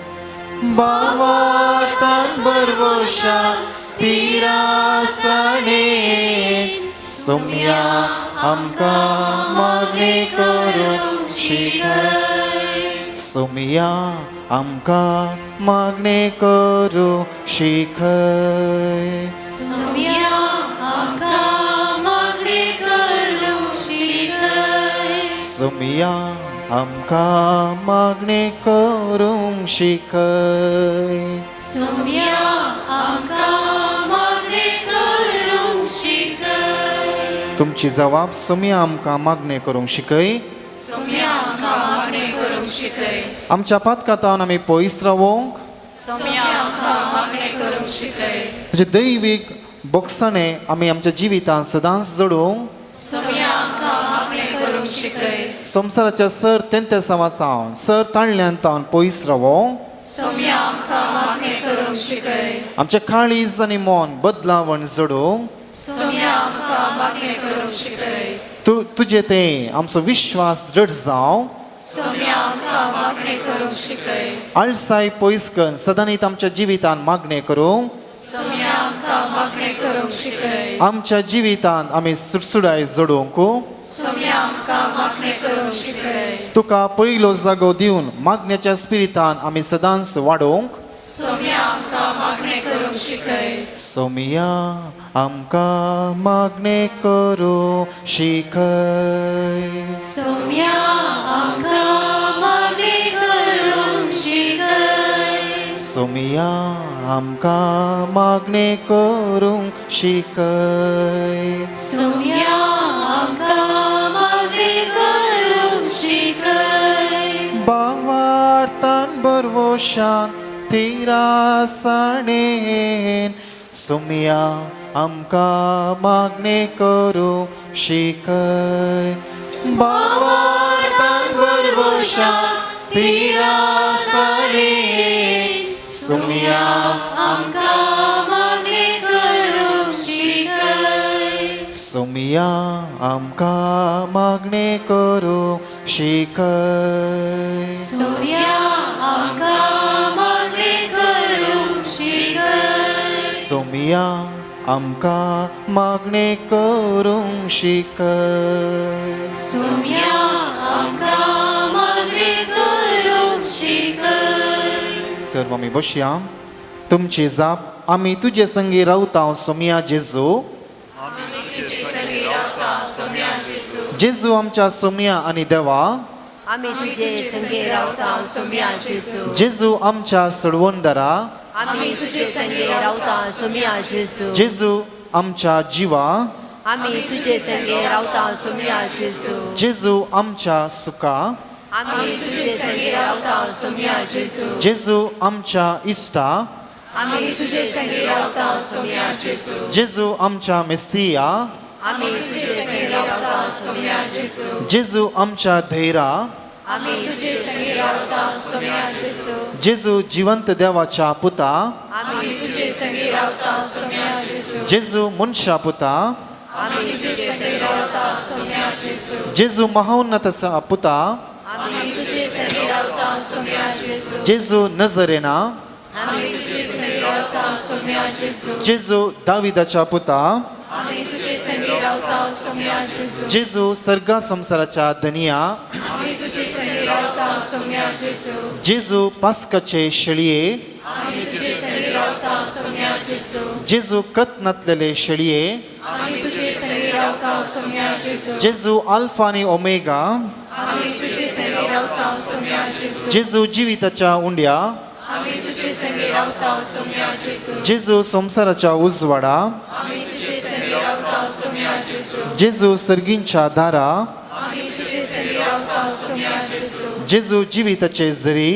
बावार्तान बरवशान तिरासणे सोमया आमकां मागणें करूंक शिकय. सोमया आमकां मागणें करूंक शिकय. सोमया आमकां मागणें करूंक शिकय. सोमया आमकां मागणें करूंक शिकय. सोमया आमकां मागणें करूंक शिकय. तुमची जवाब सोमया आमकां मागणें करूंक शिकय. सोमया आमकां मागणें करूंक शिकय. आमच्या पातकांतावन आमी पयस रावोंक सोमया आमकां मागणें करूंक शिकय. तुजे दैवीक बोगसाणे आमी आमच्या जिवितांत सदांच जोडूंक सोमया आमकां मागणें करूंक शिकय. संवसाराच्या सर तेंतेसांवांत सर ताळल्यान तावन पयस रावोंक सोमया आमकां मागणें करूंक शिकय. आमचें काळीज आनी मन बदलावण जोडूंक सोमया आमकां मागणें करूंक शिकय. तुजे तें आमचो विश्वास दृढ जावं सोमया आमकां मागणें करूंक शिकय. आळसाय पयस करून सदांच आमच्या जिवितांत मागणें करूंक सोमया आमकां मागणें करूंक शिकय. आमच्या जिवितांत आमी सुडसुडाय जोडूंक सोमया आमकां मागणें करूंक शिकय. तुका पयलो जागो दिवन मागण्याच्या स्पिरितान आमी सदांच वाडोवंक सोमया आमकां मागणें करूंक शिकय. सोमया आमकां मागणें करूंक शिकय. सोमया आमकां मागणें करूंक शिकय. सोमया आमकां मागणें करूंक शिकय. सोमया आमकां मागणें करूंक शिकय. बावार्तान बरवशान तिरासणेन सोमया आमकां मागणें करूंक शिकय. बावार्तान बरवशान तिरासणेन सोमया आमकां मागणें करूंक शिकय. सोमया आमकां मागणें करूंक शिकय. सोमया आमकां मागणें करूंक शिकय. सोमया आमकां मागणें करूंक शिकय. सोमया आमकां मागणें करूंक शिकय. सर्व आमी बसया. तुमची जाप आमी तुजे संगी रावता सोमया जेजू. जेजू आमच्या सोमया आनी देवा. आमी तुजे संगे रावता सोमया जेजू. जेजू आमच्या सोडवणदारा. आमी तुजे संगे रावता सोमया जेजू. जेजू आमच्या जिवा. आमी तुजे संगे रावता सोमया जेजू. जेजू आमच्या सुखा. आमी तुजे संगे रावता सोमया जेजू. जेजू आमच्या इश्टा. आमी तुजे संगे रावता सोमया जेजू. जेजू आमच्या मेसिया. आमी तुजे संगे रावता सोमया जेजू. जेजू आमच्या धैरा. आमी तुजे संगे रावता सोमया जेजू. जेजू जिवंत देवाच्या पुता. आमी तुजे संगे रावता सोमया जेजू. जेजू मनशा पुता. आमी तुजे संगे रावता सोमया जेजू. जेजू महाउन्नत पुता. आमी तुजे संगे रावता सोमया जेजू. जेजू नजरेना. आमी तुजे संगे रावता सोमया जेजू. जेजू दाविदाच्या पुता. आमी तुजे संगे रावता सोमया जेजू. जेजू सर्गा संवसाराच्या धनिया. आमी तुजे संगे रावता सोमया जेजू. जेजू पास्काचे शेळये. आमी तुजे संगे संगी रावता सोम्या जेजू. जेजू कत नातलेले शेळये. आमी तुजे संगी रावता सोम्या जेजू. जेजू आल्फा आनी ओमेगा. आमी तुजे संगी रावता सोम्या जेजू. जेजू जिविताच्या उंड्या. आमी तुजे संगी रावता सोम्या जेजू. जेजू संवसाराच्या उजवाडा. आमी तुजे संगी रावता सोम्या जेजू. जेजू सर्गींच्या दारा. आमी तुजे संगी रावता सोम्या जेजू. जेजू जिविताचे झरी.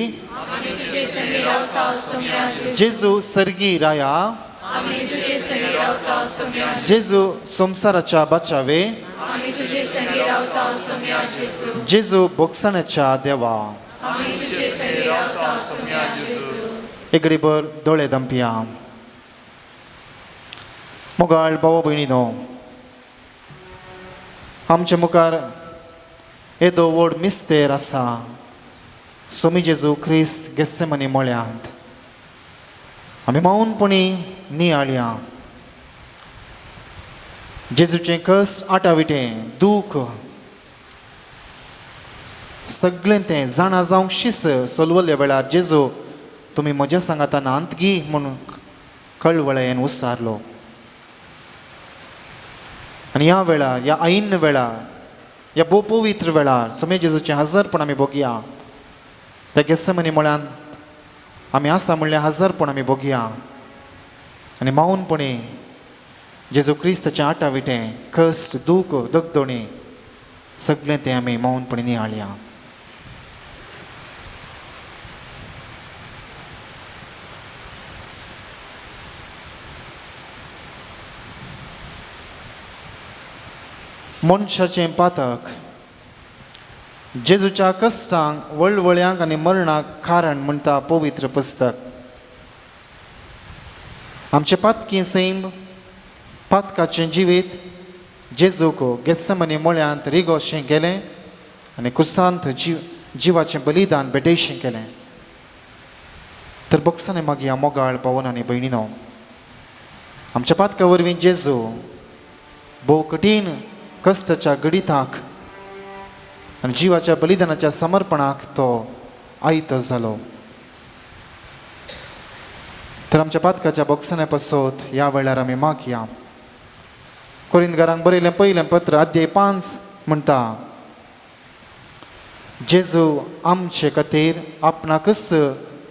आमी तुजे संगी रावता सोम्या जेजू. जेजू सर्गी राया. आमी तुजे संगी रावता सोम्या जेजू. जेजू संवसाराच्या बाचावे. आमी तुजे संगी रावता सोम्या जेजू. जेजू बोगसण्याच्या देवा. आमी तुजे संगी रावता सोम्या जेजू. एकडीभर दोळे दंपिया. मोगाळ भाव भयणीनो, आमच्या मुखार येदो व्हड मिस्तेर आसा, सोमी जेजू क्रिस्त गेस्सेमनी मळ्यांत आमी मौनपणी नियाळया. जेजूचें कश्ट, आटाविटें, दूख सगळें तें जाणा जावंक शीस सोलवल्ल्या वेळार जेजू तुमी म्हज्या सांगाता नांतगी म्हूण कळवळेन उसारलो. आनी ह्या वेळार, ह्या ऐन वेळार, ह्या भोव पवित्र वेळार सोमे जेजूचें हजारपण आमी भोगया. त्या गेस्सेमनी मळ्यांत आमी आसा म्हणल्यार हजारपण आमी भोगया आनी मौनपणी जेजू क्रिस्ताचें आटाविटें, कश्ट, दूख, दगदोणी सगळें तें आमी मौनपणी नियाळया. मनशाचें पातक जेजूच्या कश्टांक, वळवळ्यांक आनी मरणाक कारण म्हणटा पवित्र पुस्तक. आमचें पातकी सैम, पातकाचें जिवीत जेजूक गेस्सेमनी मळ्यांत रिगोशें केलें आनी कुसांत जिवाचें बलिदान भेटयशें केलें. तर बक्षांनी मागीर मोगाळ भावन आनी भयणीनो, आमच्या पातका वरवीं जेजू भोव कठीण कश्टाच्या गणिताक आनी जिवाच्या बलिदानाच्या समर्पणाक तो आयतो जालो. तर आमच्या पातकाच्या बक्षांनी पासत ह्या वेळार आमी मागया. कोरिंदकारांक बरयलें पयलें पत्र अध्याय 5 म्हणटा, जेजू आमचे खातीर आपणाकच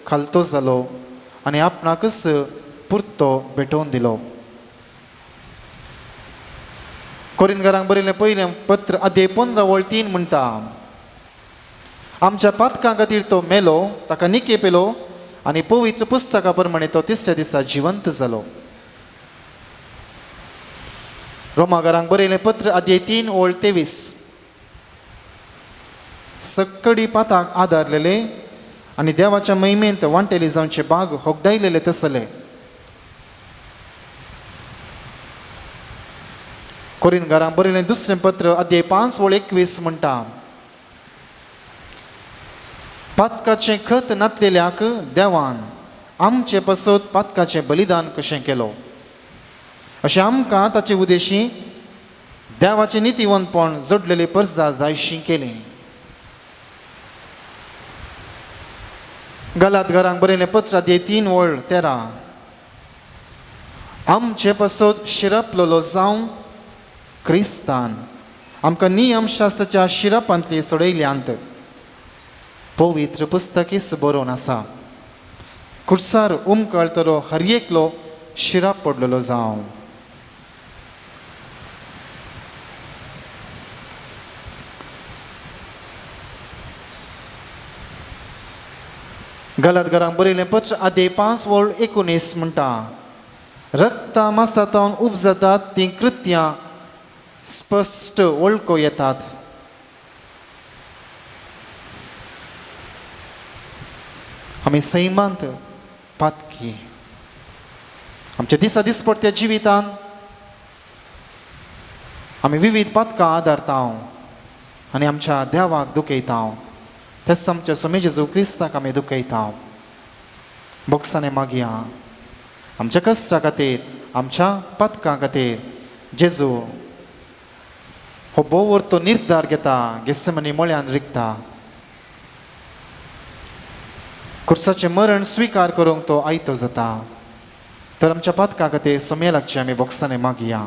खालतो जालो आनी आपणाकच पुरतो भेटोवन दिलो. कोरिंदकारांक बरयलें पयलें पत्र अध्याय 15 वळ 3 म्हणटा, आमच्या पातकां खातीर तो मेलो, ताका निके पेलो आनी पवित्र पुस्तका प्रमाणे तो तिसऱ्या दिसा जिवंत जालो. रोमाकारांक बरयलें पत्र अध्याय 3 वळ 23, सक्कडी पाताक आदारलेले आनी देवाच्या महिमेंत वांटेली जावचे बाग होगडायलेले तसले. कोरिंदकारांक बरयलें दुसरें पत्र अध्याय 5 वळ 21 म्हणटा, पातकाचें खत नातलेल्याक देवान आमचे पासत पातकाचें बलिदान कशें केलो, अशें आमकां ताचे उदेशी देवाचें नितीवंतपण जोडलेली परजा जायशी केली. गलातकारांक बरयलें पत्र अध्याय 3 वळ 13, आमचे पासत शिरपलेलो जावं क्रिस्तान आमकां नियमशास्त्राच्या शिरपांतली सोडयल्यांत. पवित्र पुस्तकीच बरोवन आसा, कुर्सार उमकळतलो हर एकलो शिराप पडलेलो जावं. गलातकारांक बरयलें पत्र अध्याय 5 वळ 19 म्हणटा, रक्ता मासातावन उपजातात तीं कृत्यां स्पश्ट वळखो येतात. आमी सैमांत पातकी, आमच्या दिसा दिसपडत्या जिवितांत आमी विविध पातकां आदारता आनी आमच्या देवाक दुखयता, तेच आमच्या स्वामी जेजू क्रिस्ताक आमी दुखयता. बक्षांनी मागया आमच्या कश्टा खातीर, आमच्या पातकां खातीर जेजू हो भोव तो निर्धार घेता, गेस्सेमनी मळ्यान रिगता, कुर्साचें मरण स्विकार करूंक तो आयतो जाता. तर आमच्या पातका खातीर सोम्या लागची आमी बोक्सांनी मागया.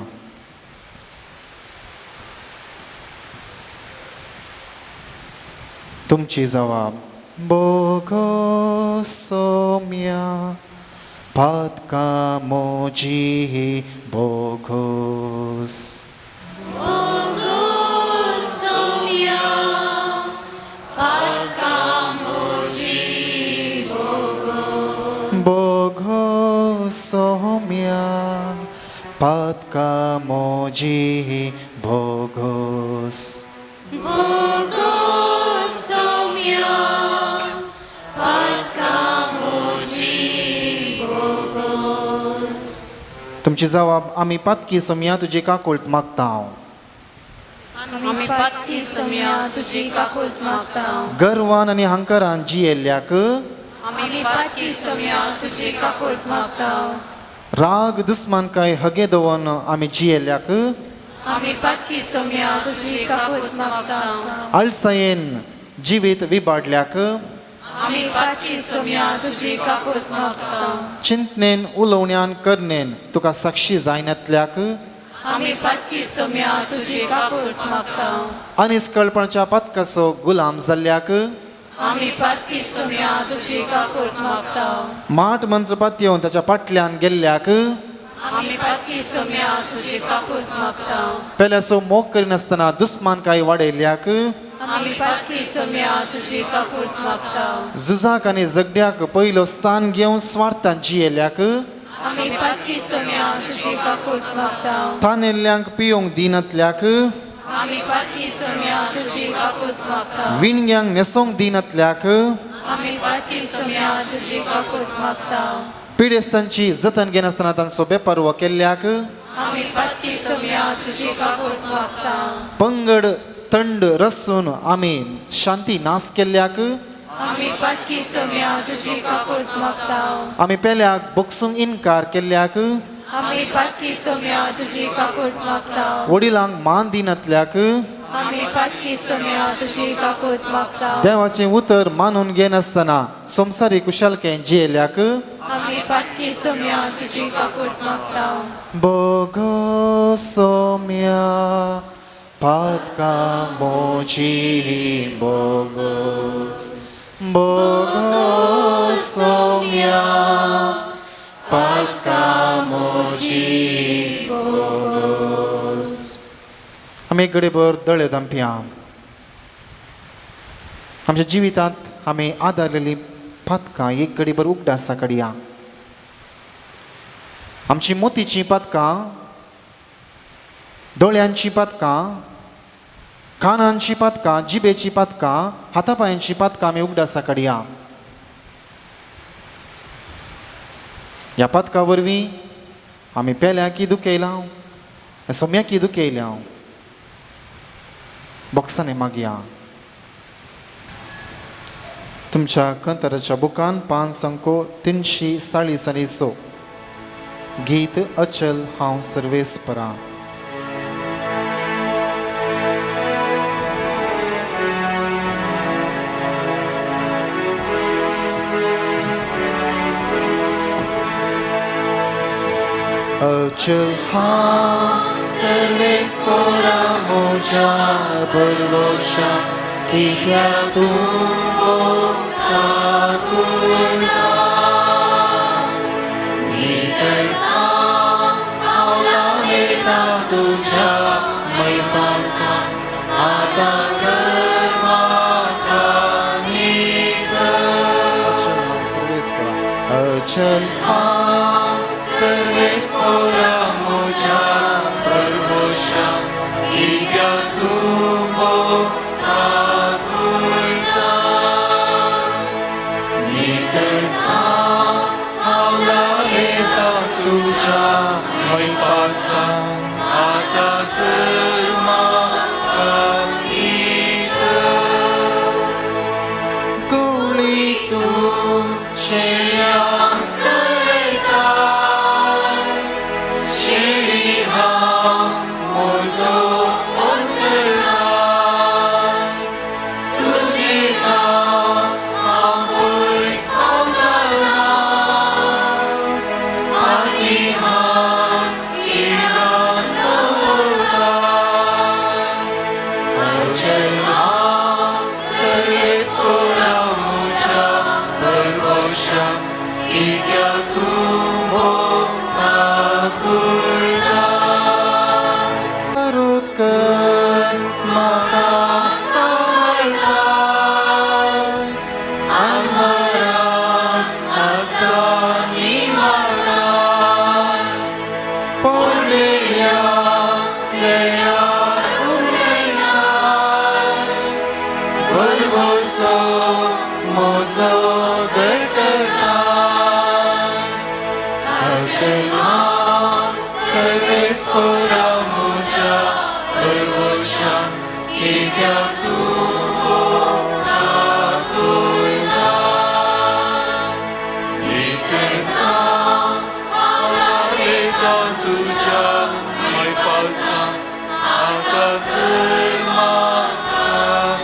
तुमची जवाब बोगो सोम्या पातका मोजी बोगोस. बोगो सोम्या पातका मोजी बोगोस. बोगो सोम्या पातका मोजी बोगोस. बोगो सोम्या पातका मोजी बोगोस. तुमची जवाब आमी पातकी सोम्या तुजी काकुळट मागता. आमी पातकी सोम्या तुजी काकुळट मागता. गर्वान आनी हंकारान जियेल्ल्याक आमी पातकी सोम्या तुजी काकुळट मागता. राग दुस्मानकाय हगे दवरून आमी जियेल्ल्याक आमी पातकी सोम्या तुजी काकुळट मागता. आळसायेन जिवीत विबाडल्याक आमी पातकी सोम्या तुजी काकुळट मागता. चिंतनेन उलोवण्यान करणेन तुका साक्षी जायनातल्याक आमी पातकी सोम्या तुजी काकुळट मागता. अनिस्कळपणाच्या पातकाचो गुलाम जाल्ल्याक आमी पातकी सोम्या तुजी काकुळट मागता. माट मंत्रपात येवन ताच्या पाटल्यान गेल्ल्याक आमी पातकी सोम्या तुजी काकुळट मागता. पेल्याचो मोग करिनासतना दुस्मानकाय वाडयल्ल्याक आमी पातकी सोम्या तुजी काकुळट मागता. झुजाक आनी झगड्याक पयलो स्थान घेवन स्वार्थान जियेल्ल्याक आमी पातकी सोम्या तुजी काकुळट मागता. तानेल्ल्यांक पियोंक दिनातल्याक आमी पातकी सोम्या तुजी काकुळट मागता. विणग्यांक न्हेसोंक दिनातल्याक आमी पातकी सोम्या तुजी काकुळट मागता. पिडेस्तांची जतन घेनासतना तांचो बेपर्व केल्ल्याक आमी पातकी सोम्या तुजी काकुळट मागता. पंगड थंड रसून आमी शांती नाश केल्ल्याक आमी पातकी सोम्या तुजी काकुळट मागता. आमी पेल्याक बोगसूंक इनकार केल्ल्याक आमी पातकी सोम्या तुजी काकुळट मागता. वडिलांक मान दिनातल्याक आमी पातकी सोम्या तुजी काकुळट मागता. देवाचें उतर मानून घेनासतना संवसारी कुशालकायेन जियेल्ल्याक आमी पातकी सोम्या तुजी काकुळट मागता. बोगो सोम्या पातका मोजी बोगोस. बोगो सोम्या पातका मोजी बोगोस. आमी एक घडीभर दोळे धांपया. आमच्या जिवितांत आमी आदारलेली पातकां एक घडीभर उगडासा काडया. आमची मोतीचीं पातकां, दोळ्यांची पातकां, कानांची पातकां, जिबेची पातकां, हातापायांची पातकां आमी उगडासा काडया. ह्या पातकां वरवीं आमी पेल्याकी दुखयलां, सोम्याकी दुखयल्या. बॉक्सांनी मागया. तुमच्या कंतराच्या बुकान 5 346 गीत अचल हांव सर्वेस्परा. अचल हांव सर्वेस्परा म्हज्या भरवशा कित्याक तूं काकुळटा. नितळसाण हांव लायता तुज्या मैपासा आतां कर म्हाका नितळ. अचल हांव सर्वेस्परा. अचल हांव सर्वेस्परा म्हज्या भरवशा कित्याक तूं काकुळटा. नितळसाण हांव लायता तुज्या मैपासान आतां कर म्हाका नितळ. गोळी तूं शेळ्यांक सरयता, शेळी अचल हांव सर्वेस्पोरा म्हज्या भरवंशा कित्याक तूं मोग आकुळटा कर म्हाका सांबाळटा आनी मरण आसता निवाडा पडलेल्या वेळार उडयता भरवंसो म्हजो घट करता अचल हांव सर्वेस्पोरा म्हज्या भरवंशा कित्याक तूं मोग आकुळटा भितर जावन हांव रावयता तुज्या मायपासां आतां तर म्हाका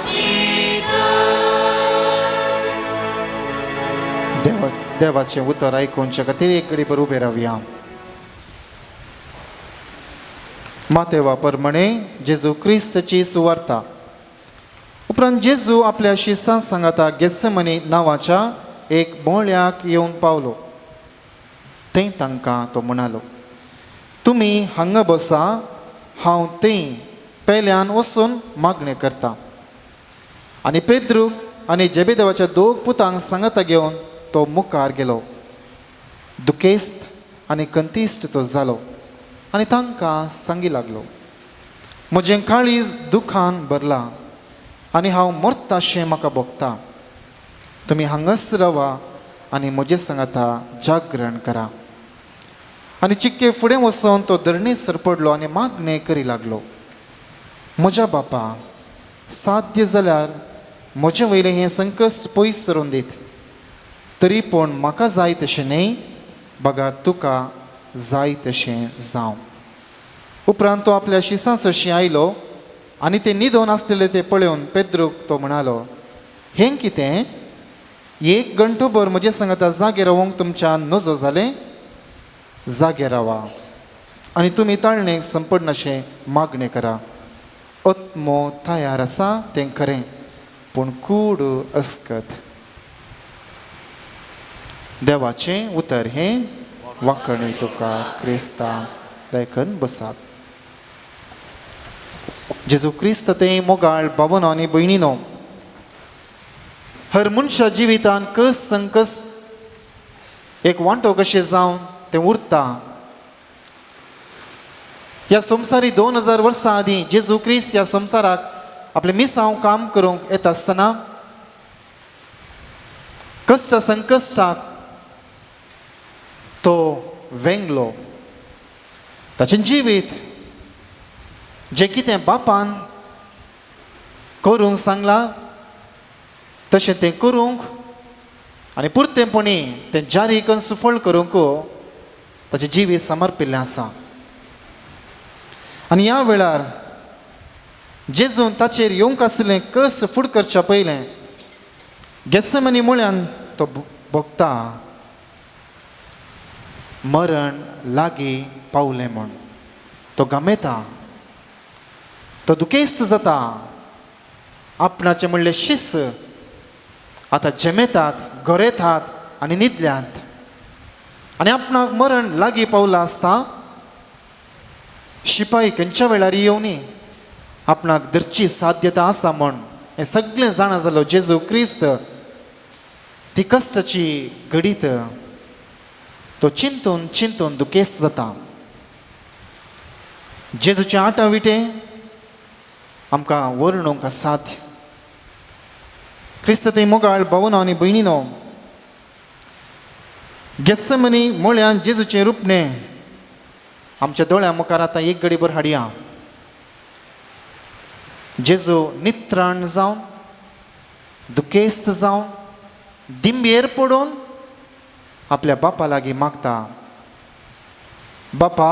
नितर. देवाचें उतर आयकुच्या खातीर एक घडीभर उबे रावया. मातेवा परमणे जेजू क्रिस्तची सुवार्ता. उपरांत जेजू आपल्या शिसां सांगाता गेत्सेमनी नांवाच्या एक बोळ्याक येवन पावलो. थंय तांकां तो म्हणालो, तुमी हांगा बसा, हांव थंय पेल्यान वचून मागणें करता. आनी पेद्रूक आनी जेबेदेवाच्या दोग पुतांक सांगाता घेवन तो मुखार गेलो. दुखेस्त आनी कंतिश्ट तो जालो आनी तांकां सांगी लागलो, म्हजें काळीज दुखान भरलां आनी हांव मरताशें म्हाका भोगता. तुमी हांगाच रावा आनी म्हजे सांगाता जागरण करा. आनी चिक्के फुडें वचून तो धरणी सरपडलो आनी मागणें करी लागलो, म्हज्या बापा, साध्य जाल्यार म्हजें वयलें हें संकश्ट पयस सरून दीत, तरी पूण म्हाका जाय तशें न्हय, बगार तुका जाय तशें जावं. उपरांत तो आपल्या शिसां सरशीं आयलो आनी ते न्हिदोन आसलेले ते पळोवन पेद्रूक तो म्हणालो, हें कितें, एक घंटोभर म्हजे सांगाता जागे रावंक तुमच्यान नजो जालें? जागे रावा आनी तुमी ताळणेक संपडनाशें मागणें करा. आत्मो तयार आसा तें खरें, पूण कूड अस्कत. देवाचें उतर हें वाकणी तुका क्रिस्ता. दयकन बसात. जेजू क्रिस्त ते मोगाळ भावनो आनी भयणीनो, हर मनशा जिवितान कस संकस एक वांटो कशें जावन तें उरता. ह्या संवसारी 2000 वर्सां आदीं जेजू क्रिस्त ह्या संवसाराक आपलें मिसांव काम करूंक येता आसतना कश्ट संकश्टाक तो वेंगलो. ताचें जिवीत जें कितें बापान करूंक सांगलां तशें तें करूंक आनी पुरतेपणी तें जारी करून सुफळ करूंक ताचें जिवीत समर्पिल्लें आसा. आनी ह्या वेळार जेजून ताचेर येवंक आशिल्लें कस फुड करच्या पयलें गेत्सेमनी मुळ्यान तो भोगता मरण लागीं पावलें म्हूण. तो गमेता, तो दुखेस्त जाता. आपणाचें म्हणलें शिस आतां झेमेतात, गोरेतात आनी न्हिदल्यात आनी आपणाक मरण लागीं पावलां आसता. शिपाई खंयच्या वेळार येवनी आपणाक धरची साध्यता आसा म्हूण हें सगळें जाणा जालो जेजू क्रिस्त. ती कश्टाची घडीत तो चिंतून चिंतून दुखेस्त जाता. जेजूचे आटा विटे आमकां वर्णूंक साध्य. क्रिस्त थंय मोगाळ भावनो आनी भयणीनो, गेत्सेमनी मुळ्यान जेजूचें रुपणें आमच्या दोळ्यां मुखार आतां एक घडीभर हाडया. जेजू नित्राण जावन, दुखेस्त जावन, दिंबेर पडून आपल्या बापा लागीं मागता, बापा,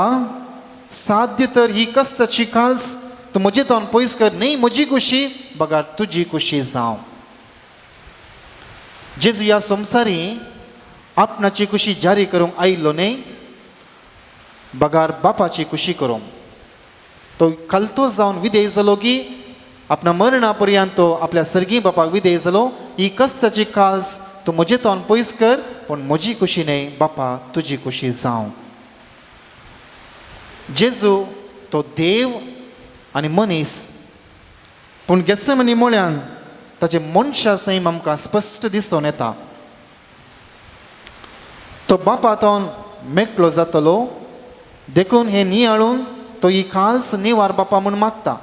साध्य तर ही कश्टाची काल्स तूं म्हजे तोंड पयस कर, न्हय म्हजी खुशी बगार तुजी खुशी जावं. जेजू ह्या संवसारी आपणाची खुशी जारी करूंक आयिल्लो न्हय, बगार बापाची खुशी करूंक. तो खालतो जावन विदेय जालो की आपणा मरणा पर्यंत तो आपल्या सर्गी बापाक विधेय जालो. ही कश्टाची काल्स तूं म्हजे तोंड पयस कर, पूण म्हजी खुशी न्हय बापा तुजी खुशी जावं. जेजू तो देव आनी मनीस, पूण गेत्सेमनी म्हळ्यान ताचे मनशा सैम आमकां स्पश्ट दिसून येता. तो बापा तोन मेकळो जातलो देखून हें नियाळून तो ही खाल्स निवार बापा म्हूण मागता.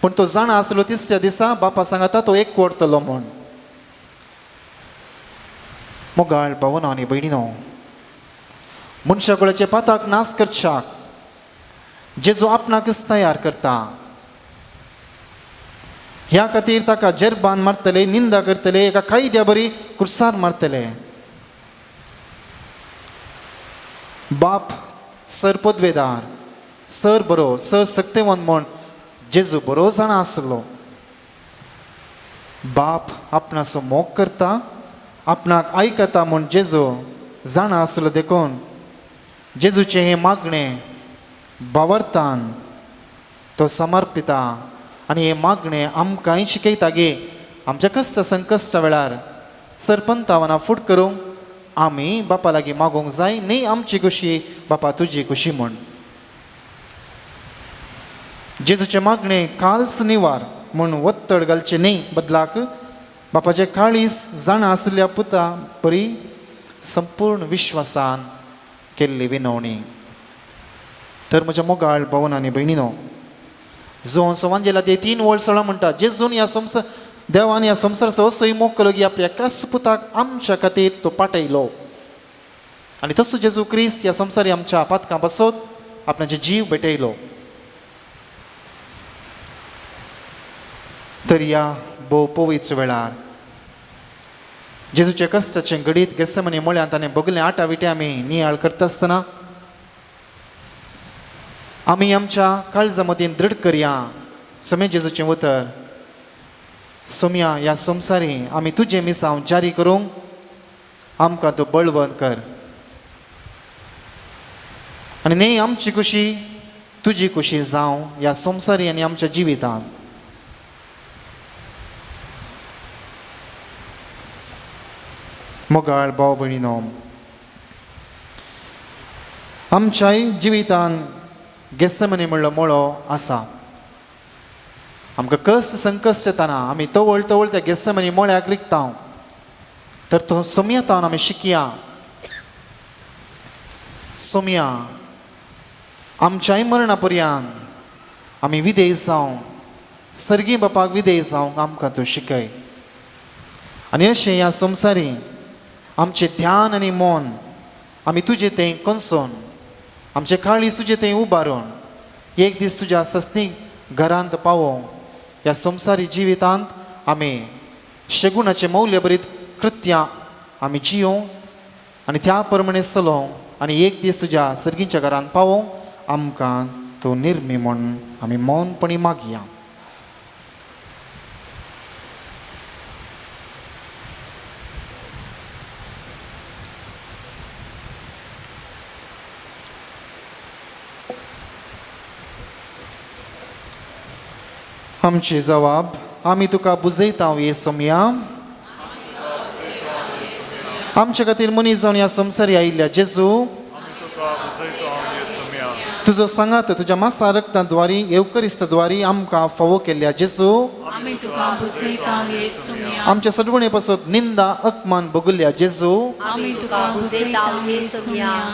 पूण तो जाणा आसलो तिसऱ्या दिसा बापा सांगता तो एक वरतलो म्हूण. मोगाळ भावना आनी भयणीनो, मनशा कुळाचे पाताक नाश करच्याक जेजू आपणाकच तयार करता. ह्या खातीर ताका जेरबान मारतले, निंदा करतले, एका कायद्या बरी कुर्सार मारतले. बाप सर पदवेदार, सर बरो, सर सक्तेवंत म्हूण जेजू बरो जाणा आसलो. बाप आपणाचो मोग करता, आपणाक आयकता म्हूण जेजू जाणा आसलो. देखून जेजूचें हें मागणें बावरतान तो समर्पिता आनी हें मागणें आमकांय शिकयता गे आमच्या कश्ट संकश्टा वेळार सरपंतावना फूट करूंक आमी बापा लागीं मागूंक जाय, न्ही आमची खुशी बापा तुजी खुशी म्हूण. जेजूचें मागणें काल्स निवार म्हूण वत्तड घालचें न्ही, बदलाक बापाचें काळीस जाणा आशिल्ल्या पुता परी संपूर्ण विश्वासान केल्ली विनवणी. तर म्हज्या मोगाळ भावन आनी भयणीनो, जोन सोवांजेला ते 3 वळ सळा म्हणटा, जेजून ह्या संवसार देवान ह्या संवसाराचो असोय मोग केलो की आपल्या एकाच पुताक आमच्या खातीर तो पाटयलो आनी तसो जेजू क्रिस्त ह्या संवसारी आमच्या पातकां बसत आपणाचे जीव भेटयलो. तर ह्या भोव पवित्र वेळार जेजूच्या कश्टाचें घडीत गेत्सेमनी म्हळ्यार ताणें बगलें आटा विटे आमी नियाळ करता आसतना आमी आमच्या काळजा मतीन दृढ करया समे जेजूचें उतर, सोम्या ह्या संवसारी आमी तुजें मिसांव जारी करूंक आमकां तूं बळवंत कर आनी न्ही आमची खुशी तुजी खुशी जावं ह्या संवसारी आनी आमच्या जिवितांत. मोगाळ भाव भयणीनो, आमच्याय जिवितान गेत्सेमनी म्हणलो मळो आसा. आमकां कश्ट संकश्ट येताना आमी तवळ तवळ त्या गेत्सेमनी मळ्याक रिगता, तर तो सोमया आमी शिकया. सोमया आमच्याय मरणा पर्यंत आमी विधेय जावं, सर्गी बापाक विधेय जावंक आमकां तूं शिकय. आनी अशें ह्या संवसारी आमचें ध्यान आनी मन आमी तुजें तें कोनसोन, आमचें काळीज तुजें तें उबारून एक दीस तुज्या सस्नीक घरांत पावोवंक ह्या संवसारी जिवितांत आमी शेगुणाचें मौल्यभरीत कृत्यां आमी जियोवंक आनी त्या प्रमाणे चलोवंक आनी एक दीस तुज्या सर्गीच्या घरांत पावोवंक आमकां तूं निर्मी म्हूण आमी मौनपणी मागया. आमची जवाब आमी तुका बुजयता ये सोमया, आमच्या खातीर मनीस जावन ह्या संवसारी आयिल्ल्या जेजू, तुजो सांगात तुज्या मासा रक्ता द्वारी येवकरिस्त द्वारी आमकां फावो केल्ल्या जेजू, आमच्या सडवणे पासत निंदा अपमान भोगल्या जेजू,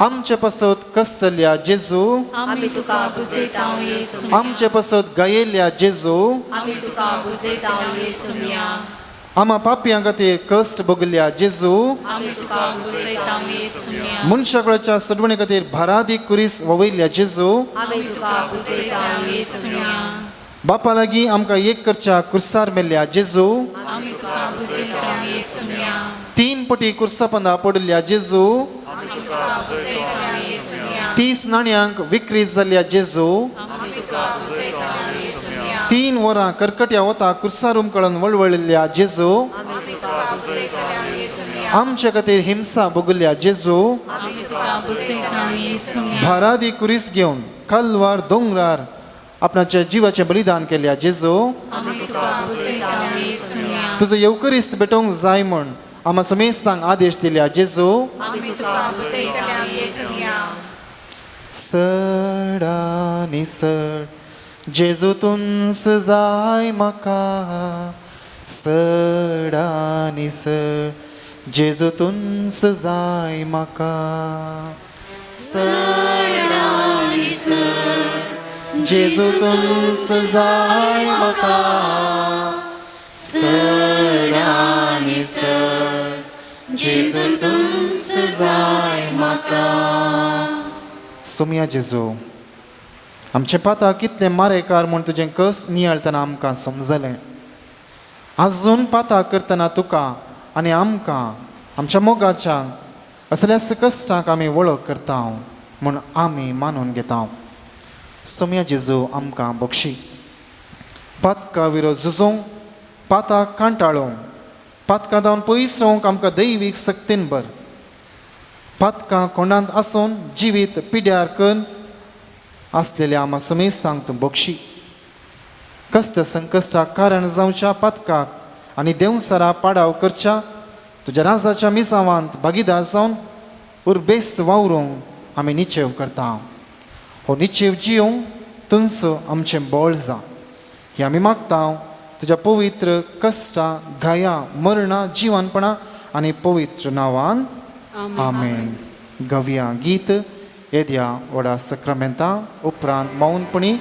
आमचे पासत कष्टल्या जेजू, आमचे पासत गायेल्या जेजू, आमा पापयां खातीर कश्ट भोगल्या जेजू, मनशाकुळाच्या सडवणे खातीर भारादी कुरीस ववयल्या जेजू, बापा लागीं आमकां एक करच्या कुर्सार मेल्ल्या जेजू, 3 पटी कुर्सा पंदा पडिल्ल्या जेजू, 30 नाण्यांक विक्री जाल्ल्या जेजू, 3 वरां करकट्या वता कुर्सार उमकळून वळवळिल्ल्या जेजू, आमच्या खातीर हिंसा भोगल्या जेजू, भारादी कुरीस घेवन कलवार दोंगरार आपणाच्या जिवाचें बलिदान केल्या जेजू, तुजो येवकरीस्त भेटोवंक जाय म्हूण आमा समेस्तांक आदेश दिल्या जेजू। सड आनी सड जेजू तुमच जाय म्हाका, सड आनी सड जेजू तुमच जाय म्हाका, सड आनी सड जेजू तुमच जाय म्हाका, सड आनी सड जेजू तुमच जाय म्हाका। सोमया जेजू, आमचें पाता कितलें मारेकार म्हूण तुजें कस नियाळतना आमकां समजलें। आजून पाता करतना तुका आनी आमकां आमच्या मोगाच्या असल्याच कश्टांक आमी वळख करता म्हूण आमी मानून घेता। सोमया जेजू, आमकां बक्षी पातका विरोध झुजोवंक, पाताक कांटाळोवंक, पातकां जावन पयस रावंक आमकां दैवीक सक्तीन भर। पातकां कोंडांत आसून जिवीत पिड्यार करून आसलेल्या आमा समेस्तांक तूं बक्षी। कश्ट संकश्टाक कारण जावच्या पातकाक आनी देंवसरा पाडाव करच्या तुज्या राजाच्या मिसावांत भागीदार जावन उर्बेस्त वावरूंक आमी निचेव करता। हो निचेव जियोंक तुमचो आमचें बळ जा, हें आमी मागता तुज्या पवित्र कश्टां, घाया, मरणां, जिवानपणां आनी पवित्र नांवान, आमेन। गवया गीत येद्या व्हडा सक्रामेंता उपरांत मौनपणी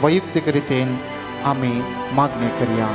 वैयक्तीक रितीन आमी मागणी करया।